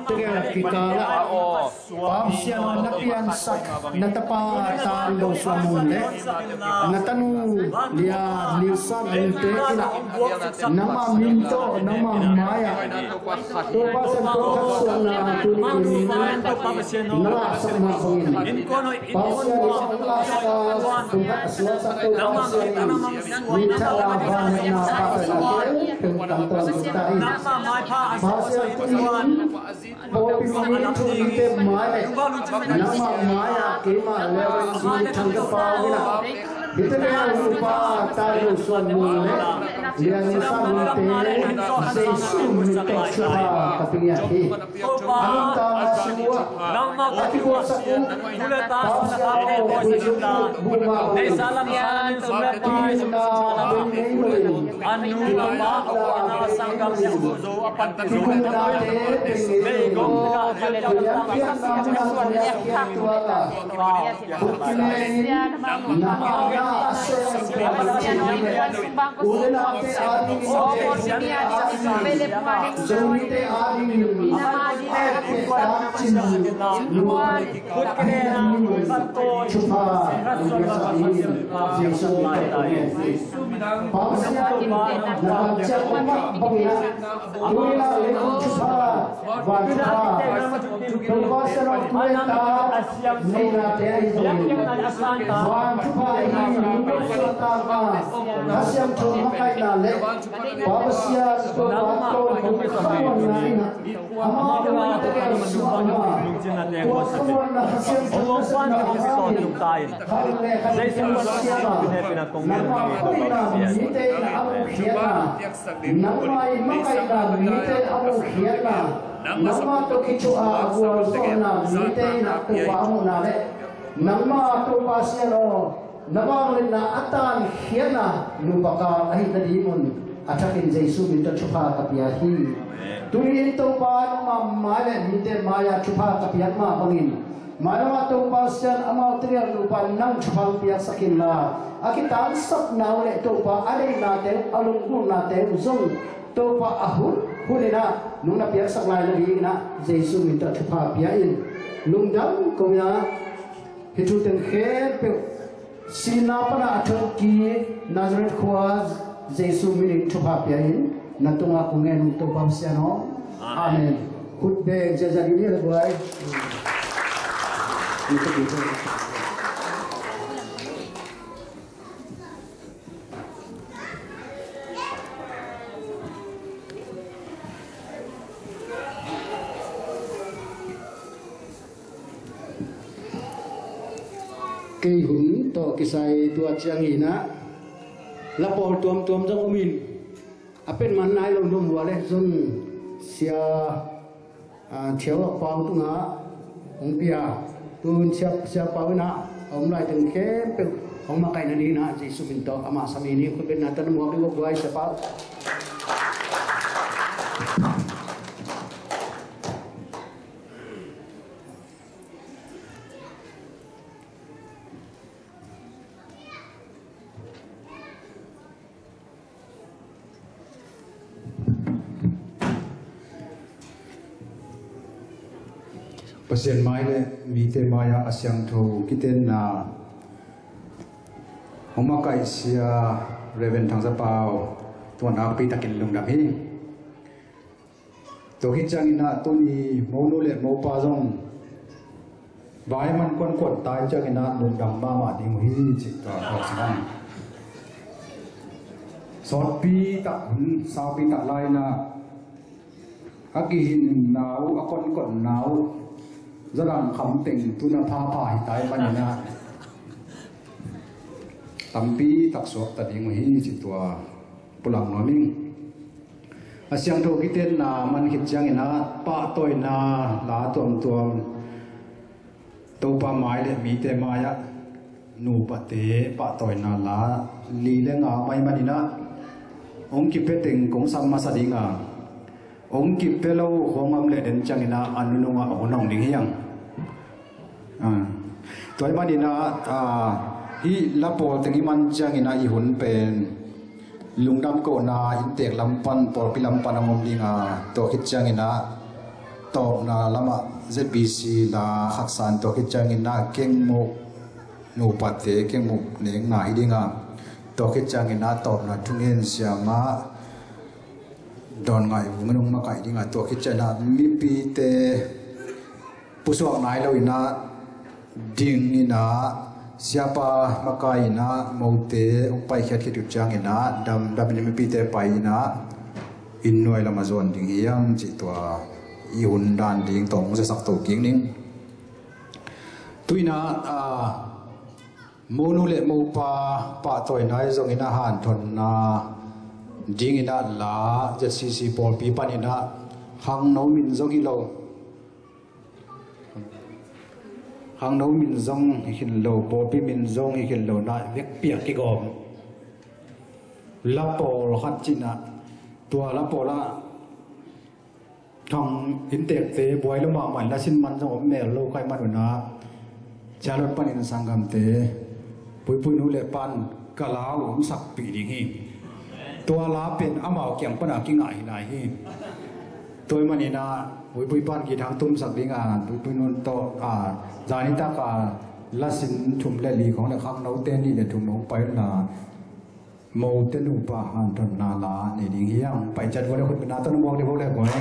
tegel kikal ah, Pa Pasian aw, na piansak na tapa Tan Lo Suan Mun le na tanu Lia Liu San Mun te in ah, nangmah min tawh nangmah mai-ah Topa Pasian, kong khat suahna tuni in na laksak mah bangin, Pasian in hong laksak, kong khat suaksak Topa Pasian in mi thadah vangliatna, pahtawiatna khempeuh tangtawn ding ta hi. Pasian, tuni in pawlpi mite mai leh nangmah mai-ah keimah Reverend Zi Thang Za Pau in ah Hih teng ah Upa Tainu Suan Mung le Lian Sang Mung te Jesu min tawh thupha ka pia hi. A nuntakna sung uah a kibuaksak uh Pasian aw, buhmah bangin, kihilhna bang nei bangin, kipatna bang nei bangin, kikumnate bang nei bangin, tuniang piakna munah tuniang piak tuak a, khut kilenin na mawhna a sem pen cih hi leh, u le naute adingin, Zomite adingin, Pasian thupha hong piaksak dingin Jesu min tawh kong ngen hi. Pa Pasian, na kamciam mah bangin ah, tuni in ah leitung thupha, van thupha, Topa Sian aw, tu le ta neihnate ahi zongin, van thupha ahi lungdam suahtakna, Kha Siangtho makaihna le Pa Pasian Topa tawh hong khamuanna in ah, amah lungdam suahna, tua khamuanna Kha Siangtho nasepna a ngah in, khan le khan in siam a, nangmah koihna mite in a muhkhiatna, nangmah i makaihna mite in a muhkhiatna, nangmah tawh kithuah a gualzawhna mite in a Topa a muhna le nangmah Topa Sian aw, na vangliatna a tankhiatna nupa kal ahih nadingun a thakin Jesu min tawh thupha ka pia hi. Tuni in Topa nangmah mai le mite mai-ah thupha ka piak mah bangin, mailamah Topa Sian amau tegel nupa nang thupha hong piaksak inla, a kitangsapna uh le Topa a deihnate uh, a lunggulhnate uh zong Topa a hunhun in ah nong na piaksak lai nadingin ah Jesu min tawh thupha pia in. Lungdam ko in ah, hih thu teng khempeuh sihna pan a thokik Nazareth khua Jesu min in thupha pia in. Na tungah kong ngen uh Topa Pasian aw. Amen. Khut beng ziahziah ding hi a le guai. Kei hun tawh kisai tua ciangin ah la pawl tuamtuam zong om in, a pen man nai lo nuam uh a le zong sia, a, Thiau Lak Pau tungah hong pia, tun sia, sia Pau in ah a om lai teng khempeuh hong makaih nadingin ah Jesu min tawh amah sam in hi. Khutbetna tawh na muak ding uh guai, sia Pau. Pasian mai le mite mai-ah a siangtho kitenna hong makaih sia Reverend Thang Za Pau, tua nakpi takin lungdam hi. Tua khit ciangin ah tuni monu le mopa zong vai man kuankuan tai ciangin ah lungdam mahmah ding uh hi cih tua thawhsang. Sawtpi tak hun, saupi tak lai-in ah a kihinna uh, a kuankuanna uh, zalang kham teng tun a phapha hi tai manin ah tampi tak suakta ding uh hi cih tua pulak nuam ing. A siangtho kitenna man khit ciangin ah pahtawina la tuamtuam, Topa mai le mite mai-ah nupate pahtawina la li le nga mai manin ah hong kipia teng kong sam masa ding a, hong kipia lo khawng om leh den ciangin ah a nunung ah a hun hong ding hi ang. Ah. Tua ahih manin ah, ah, hih la pawl teng i man ciangin ah i hun pen lungdam kohna inntek lam pan, pawlpi lam pan hong om ding a, tua khit ciangin ah tawpna lamah Z B C la haksa in, tua khit ciangin ah Kengmuk nupate, Kengmuk nekna hi ding a, tua khit ciangin ah tawpna thungen siamah Dawn Ngai Vung in hong makaih ding a, tua khit ciangin ah mipite pusuak nai lo in ah ding in ah, siapa makai in ah mote hong paikhiat khit uh ciangin ah damdam in mipite pai in ah inn nuai lamah zuan ding hi hang cih tua i hun dan ding tawh hong zasak to kik ning. Tu in ah, ah, Monu le mopa pahtawina i zongin a hanthotna dingin a la Z C C pawlpi panin a khangno min zong hi lo, khangno min zong hi khin lo, pawlpi min zong hi khin lo na vekpi a kigawm la pawl khat cih na, tua la pawl a thang inntekte buai lo mahmah in la sin man zong om mel lo kha ahih man un a, Charlotte panin sanggamte Puipui nu le pan ka la uh hong sakpih ding hi. Tua la pen amau kiang pana kingah hi nai hi. Tua ahih manin a Puipui pan guitar hong tumsak ding a, Puipui nu tawh a, zani tak a la sin thum le li khawng le khangnote nih le thum hong pai unla, mote nupa hanthotna la nei ding hi hang. Pai ciat vua le khut beng na tawh na muak ding vua le guai.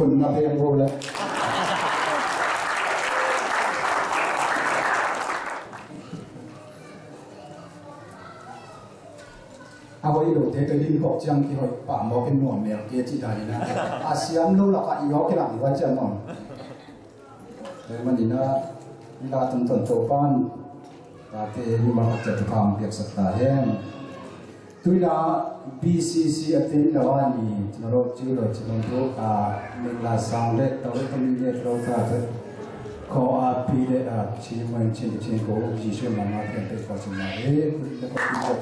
Khun na peng ko le. A hoih lote ka din kawk ciang kihoih pah mawk in nuam mel kei cih dan in a, a siam lo lakah i awk i lam i vai ciang maw. Tua ahih manin a, i la tungtawn Topa'n tate mimal khat ciat thupha hong piaksak ta hen. Tu-in a B C C a ten lo a ni, Chin Road Zero, Chin Road, a, Mingla Sang le, Tau le, Tau le, Tau le, Tau le, Ko a pi le, a, Chin Road, Chin, Chin Ko, Jisu mama, Pian Pe Ko, Chin Road, e, le, Ko, Chin Road,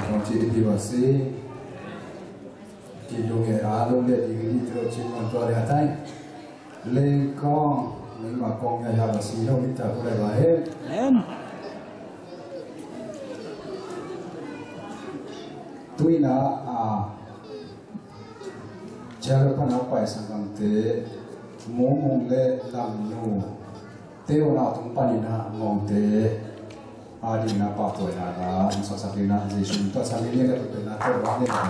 Kong ci di piwa si. Ki lunge a lung le di di tero ci man tua le atai. Leng kong, leng ma kong ya ya ba si lo mi ta ku le ba he. Amen. Tuina a Jaro pana pai sangkam te, mumung le lam nu te, una tung panina mong te, a ding na pa tuai na ka, sa sa ding na Jesu ta sa ding na tuai na tuai na.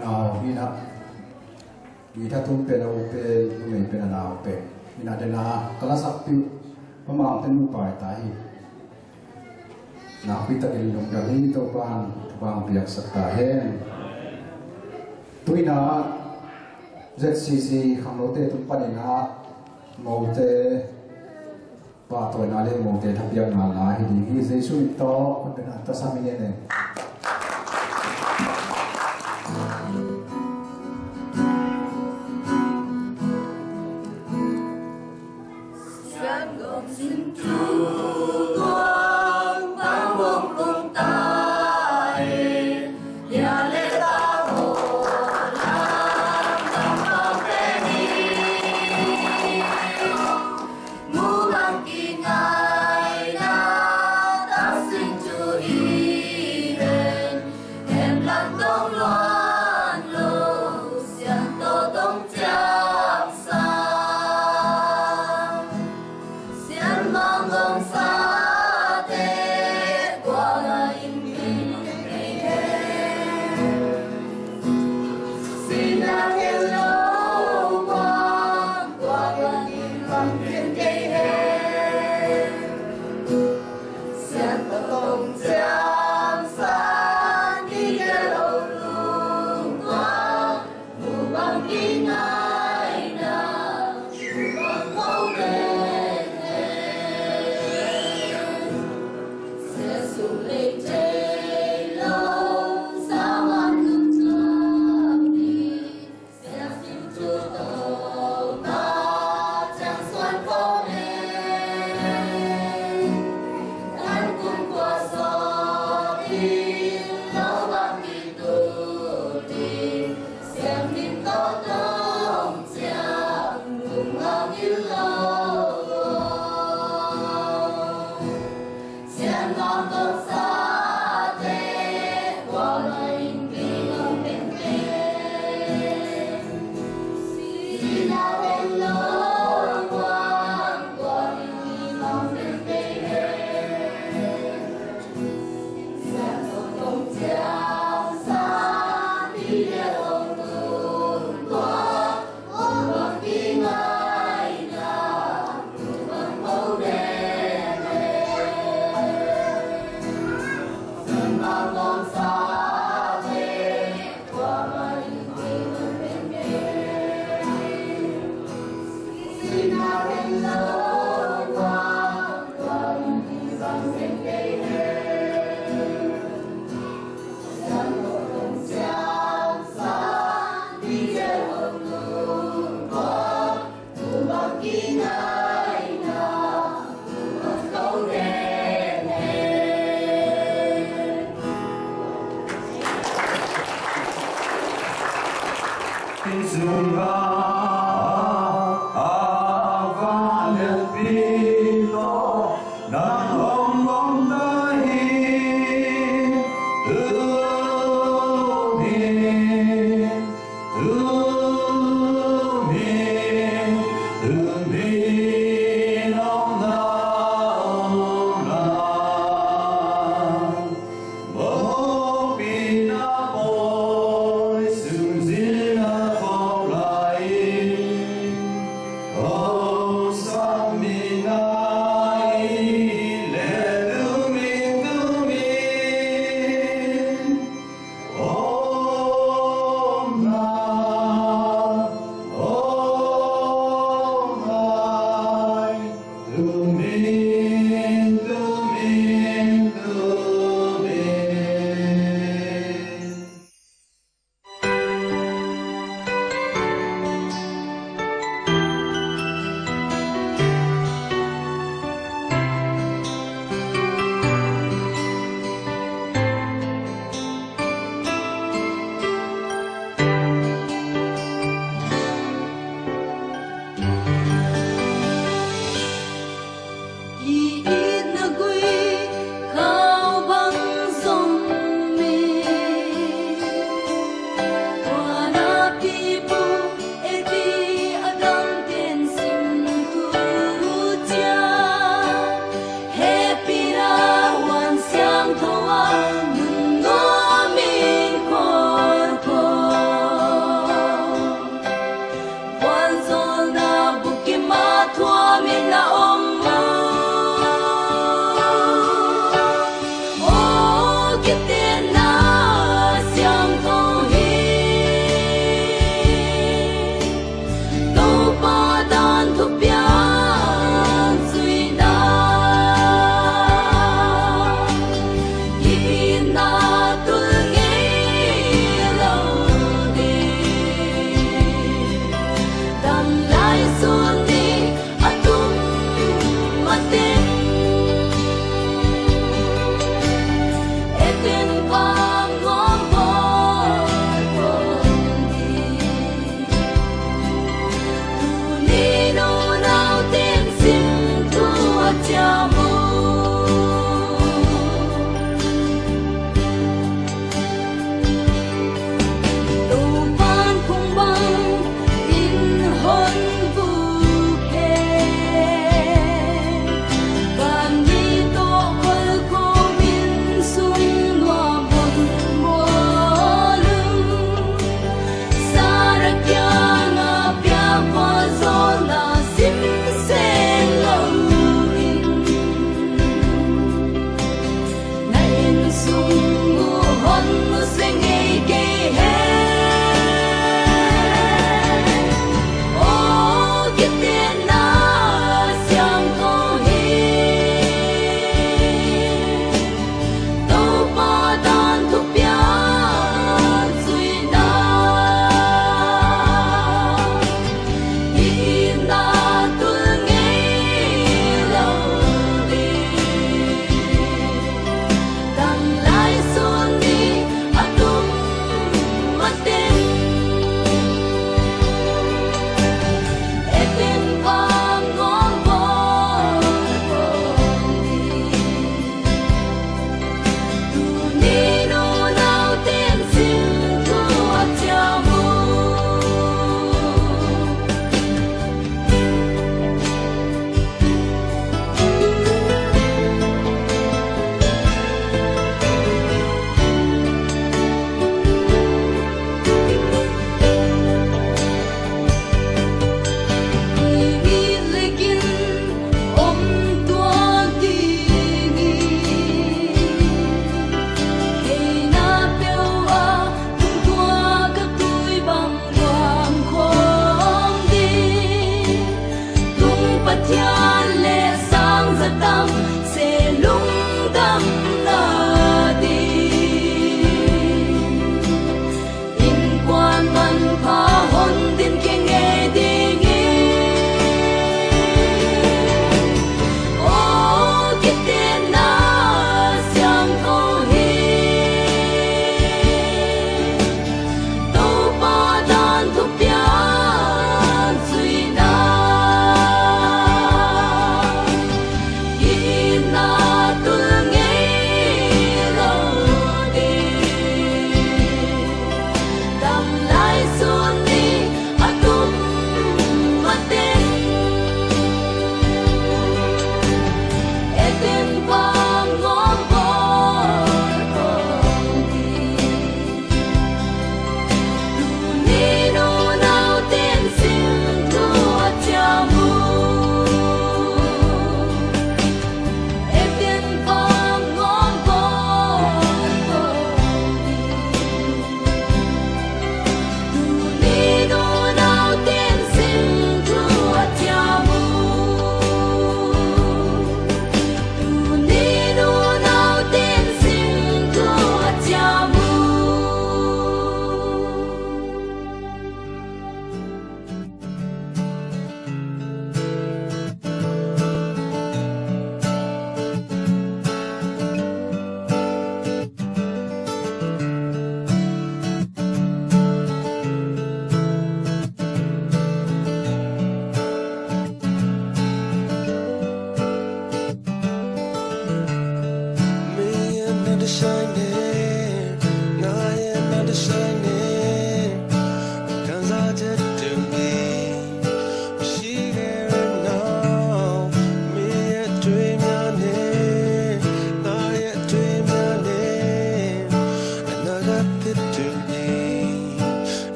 Nau hi na, guitar tum pen a u pen, numei pen a nau pen hi na, dena ka la sakpih Pa Mangte nupa hi ta hi. Nakpi takin lungdam hi. Topa'n thupha piaksak ta hen. Tu-in ah Z C C khangnote tung panin ah mote pahtawina le mote thapiakna la hi ding hi. Jesu min tawh, hun pen a tasam in en.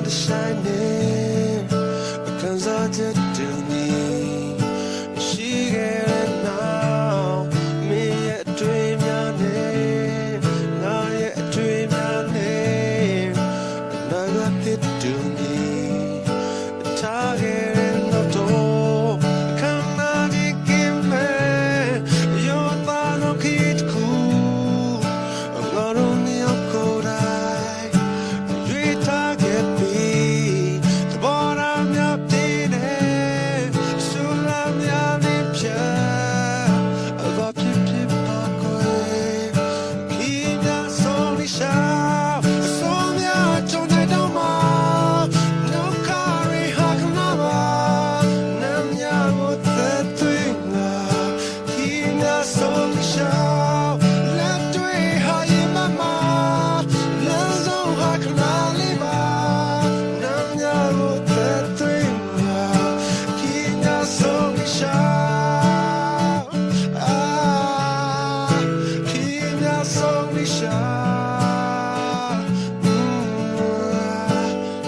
Shine name, ခံစားချက်တူညီ ရှိခဲ့တဲ့နောက် မင်းရဲ့အတွေ့အမျှနဲ့ ငါရဲ့အတွေ့အမျှနဲ့ အနာဂတ်သစ်တူညီ ထားခဲ့တဲ့နောက်တော့ အခမ်းအနားကြီးကင်းမဲ့ ရိုးသားသောခရီးတစ်ခု ငါတို့နှစ်ယောက်ကိုယ်တိုင် ရွေးထားခဲ့ပြီး သဘောထားများပြည့်တဲ့ ဆူလမ်းများနဲ့ဖြတ် အသွားဖြစ်ဖြစ်ပါကွယ် ခင်ဗျာဆုံးနေရှာ အဆုံးများကြုံနိုင်တော့မှာ ဒုက္ခတွေဟာခဏပါ နမ်းများကိုသက်သွင်းလာ ခင်ဗျာဆုံးနေရှာ လက်တွေ့ဟာရင်မမှာ လမ်းဆုံးဟာခဏလေးပါ နမ်းများကိုသက်သွင်းလာ ခင်ဗျာဆုံးနေရှာ ခင်ဗျာဆုံးနေရှာ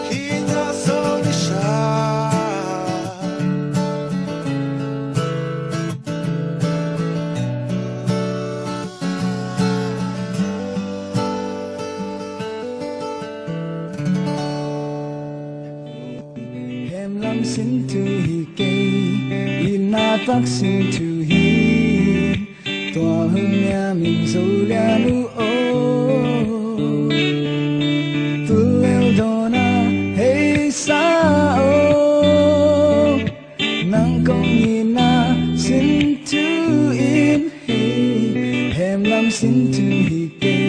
ခင်ဗျာဆုံးနေရှာ Hemlam sin thu hi kei, ina tak sin thu hi. Tua hun nia min zo lian uh o. Tulel dona hei sa o. Nang kong ina sin thu in hi. Hemlam sin thu hi kei,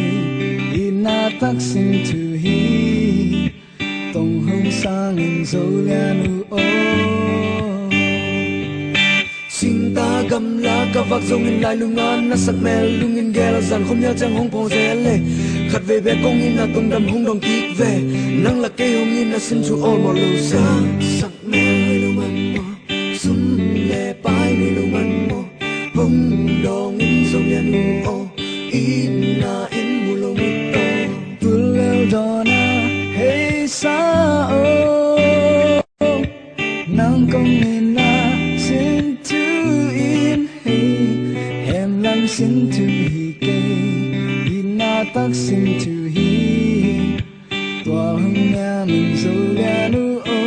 ina tak sin thu hi. Tong hong sangin zo lian uh o. Singta gamla ka vak zongin lailunga na sak mel lungin gel zan khom ya ciang hong pawng zel le. Khat vei bek kong ina tong dam hong dong kik ve. Nang la kei hong ina sin thu all mo lo sa. Sak mel lailunga mo. Sum le pai lailunga mo. Hong dong in zo lian uh o. Ina in mu lo mu to. Tulel dona hei sa o. Nang kong ina sin thu in hi. Hemlam sin thu hi kei. Ina tak sin thu hi. Tua hong nia min zo lian uh o.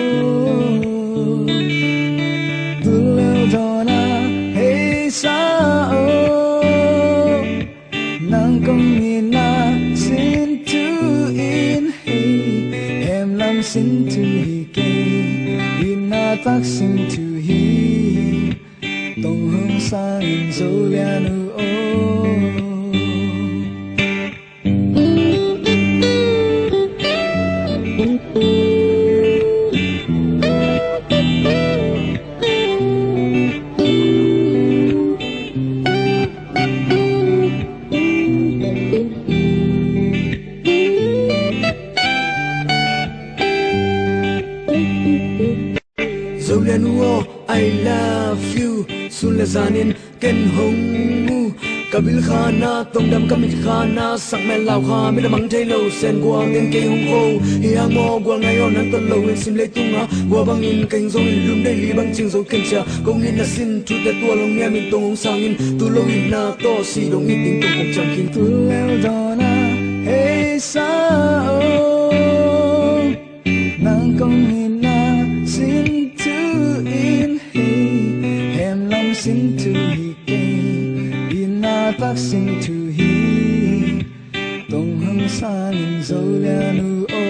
Tulel dona hei sa o. Nang kong ina sin thu in hi. Hemlam sin thu hi kei. Ina tak sin thu hi. Tong hong sangin zo lian uh o. Zo lian uh o, I love you. Sun le zanin ken hong mu. Ka bil khana, tong dam ka mit khana, sak mel lau kha, mit a mang thei lo, sen gual ding kei hong ko. Hi hang maw gual ngai aw, nang tawh lo in sim leitunga, gual bangin ka hing zongin lum dei li bang cing zo ken cia. Kong ina sin thu te tua long nia min tong hong sangin, tu lo ina tawh si dong in ding tong hong ciang kin. Tulel dona hei sa o. Nang kong ina sin thu in hi. Hemlam sin thu hi kei. Ina tak sin thu hi. Tong hong sangin zo lian uh o.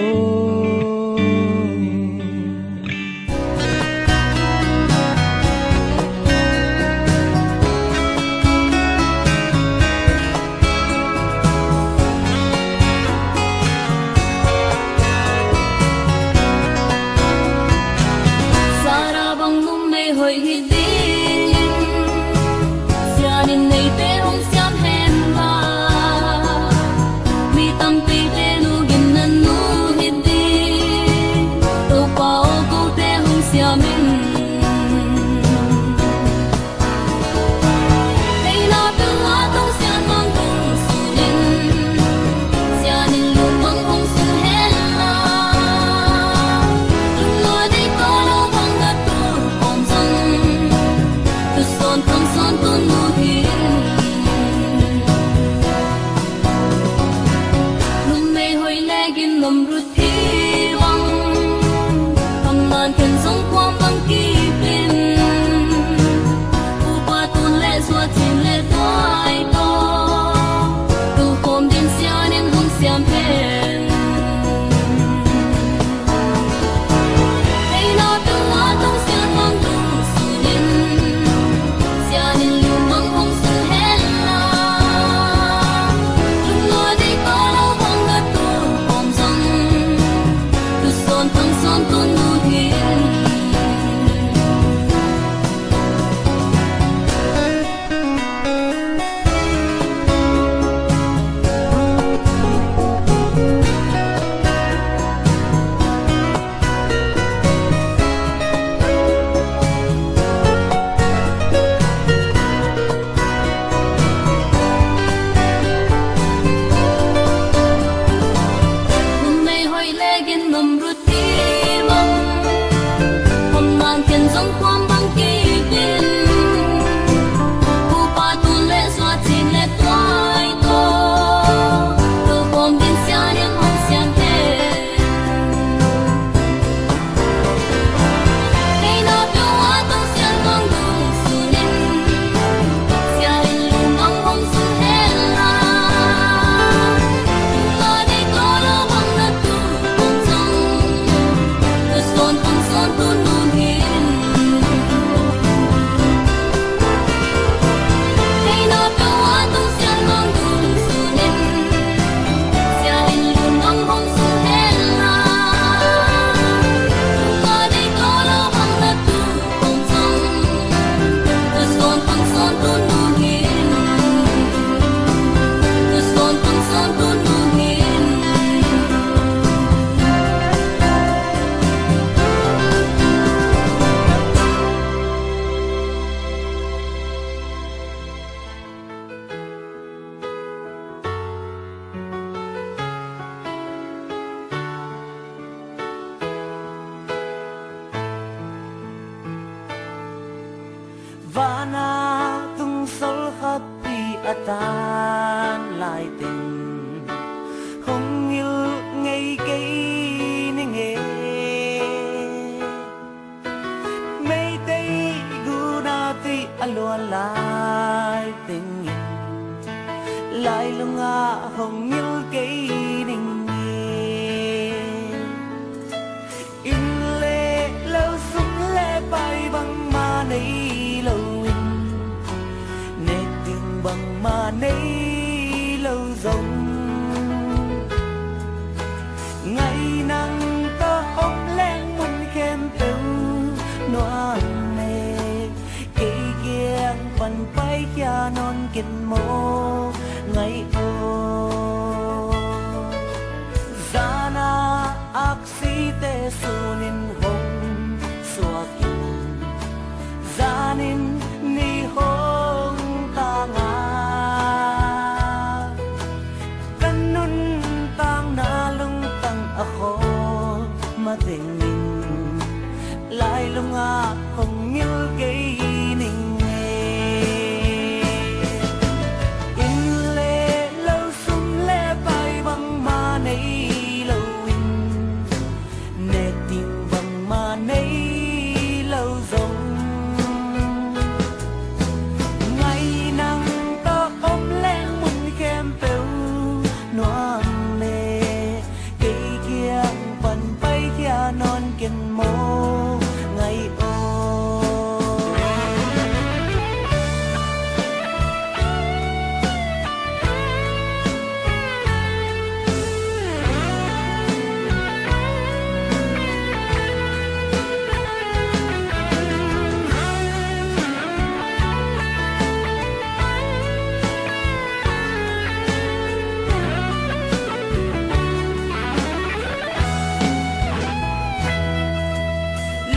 Vana tung sol khappi a tan lai teng hong ngil ngei kei ning e. Meitei guna tui a luan lai tengin lailungah hong ngil kei ning e. Inn le lo, sum le pai bangmah nei loin, nek ding bangmah nei lo zong, ngai nang tawh om leng mun khempeuh nuam e. Kei kiang pan paikhia nawn ken maw, ngai aw. Zana aksite sunin hong suakin, zanin ni hong tanga, ka nuntakna lungtang a khawl matengin lailungah hong ngil kei ning e. Inn le lo, sum le pai bangmah nei loin, nek ding bangmah nei lo zong, ngai nang tawh om leng mun khempeuh nuam e. Kei kiang pan paikhia nawn ken maw, ngai aw.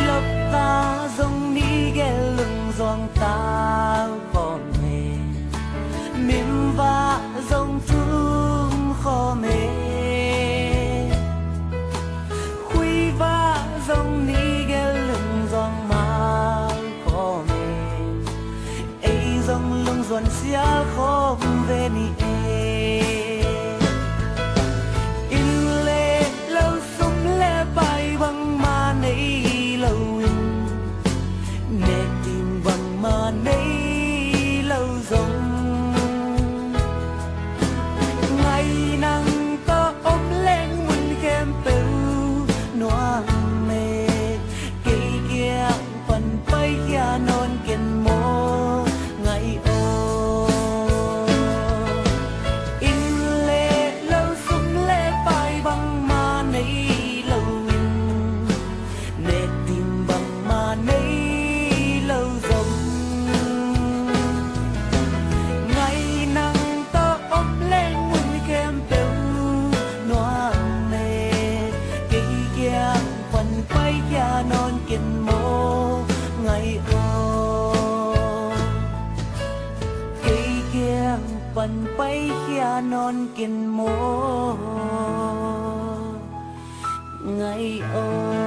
Lopta zong ni gel lungzuang tau khawm e, mimvah zong thum khawm e, khuivah zong ni gel lungzuang mau khawm e. Ei zong lungzuan sial khawm ve ni e. Inn le lo, sum le pai bangmah nei loin, nek ding bangmah nei lo zong, ngai nang tawh om leng mun khempeuh nuam e. Kei kiang pan paikhia nawn ken maw, ngai aw. Inn le lo, sum le pai bangmah nei loin, nek ding bangmah nei lo zong, ngai nang tawh om leng mun khempeuh nuam e. Kei kiang pan paikhia nawn ken maw, ngai aw. Kei kiang pan paikhia nawn ken maw, ngai aw.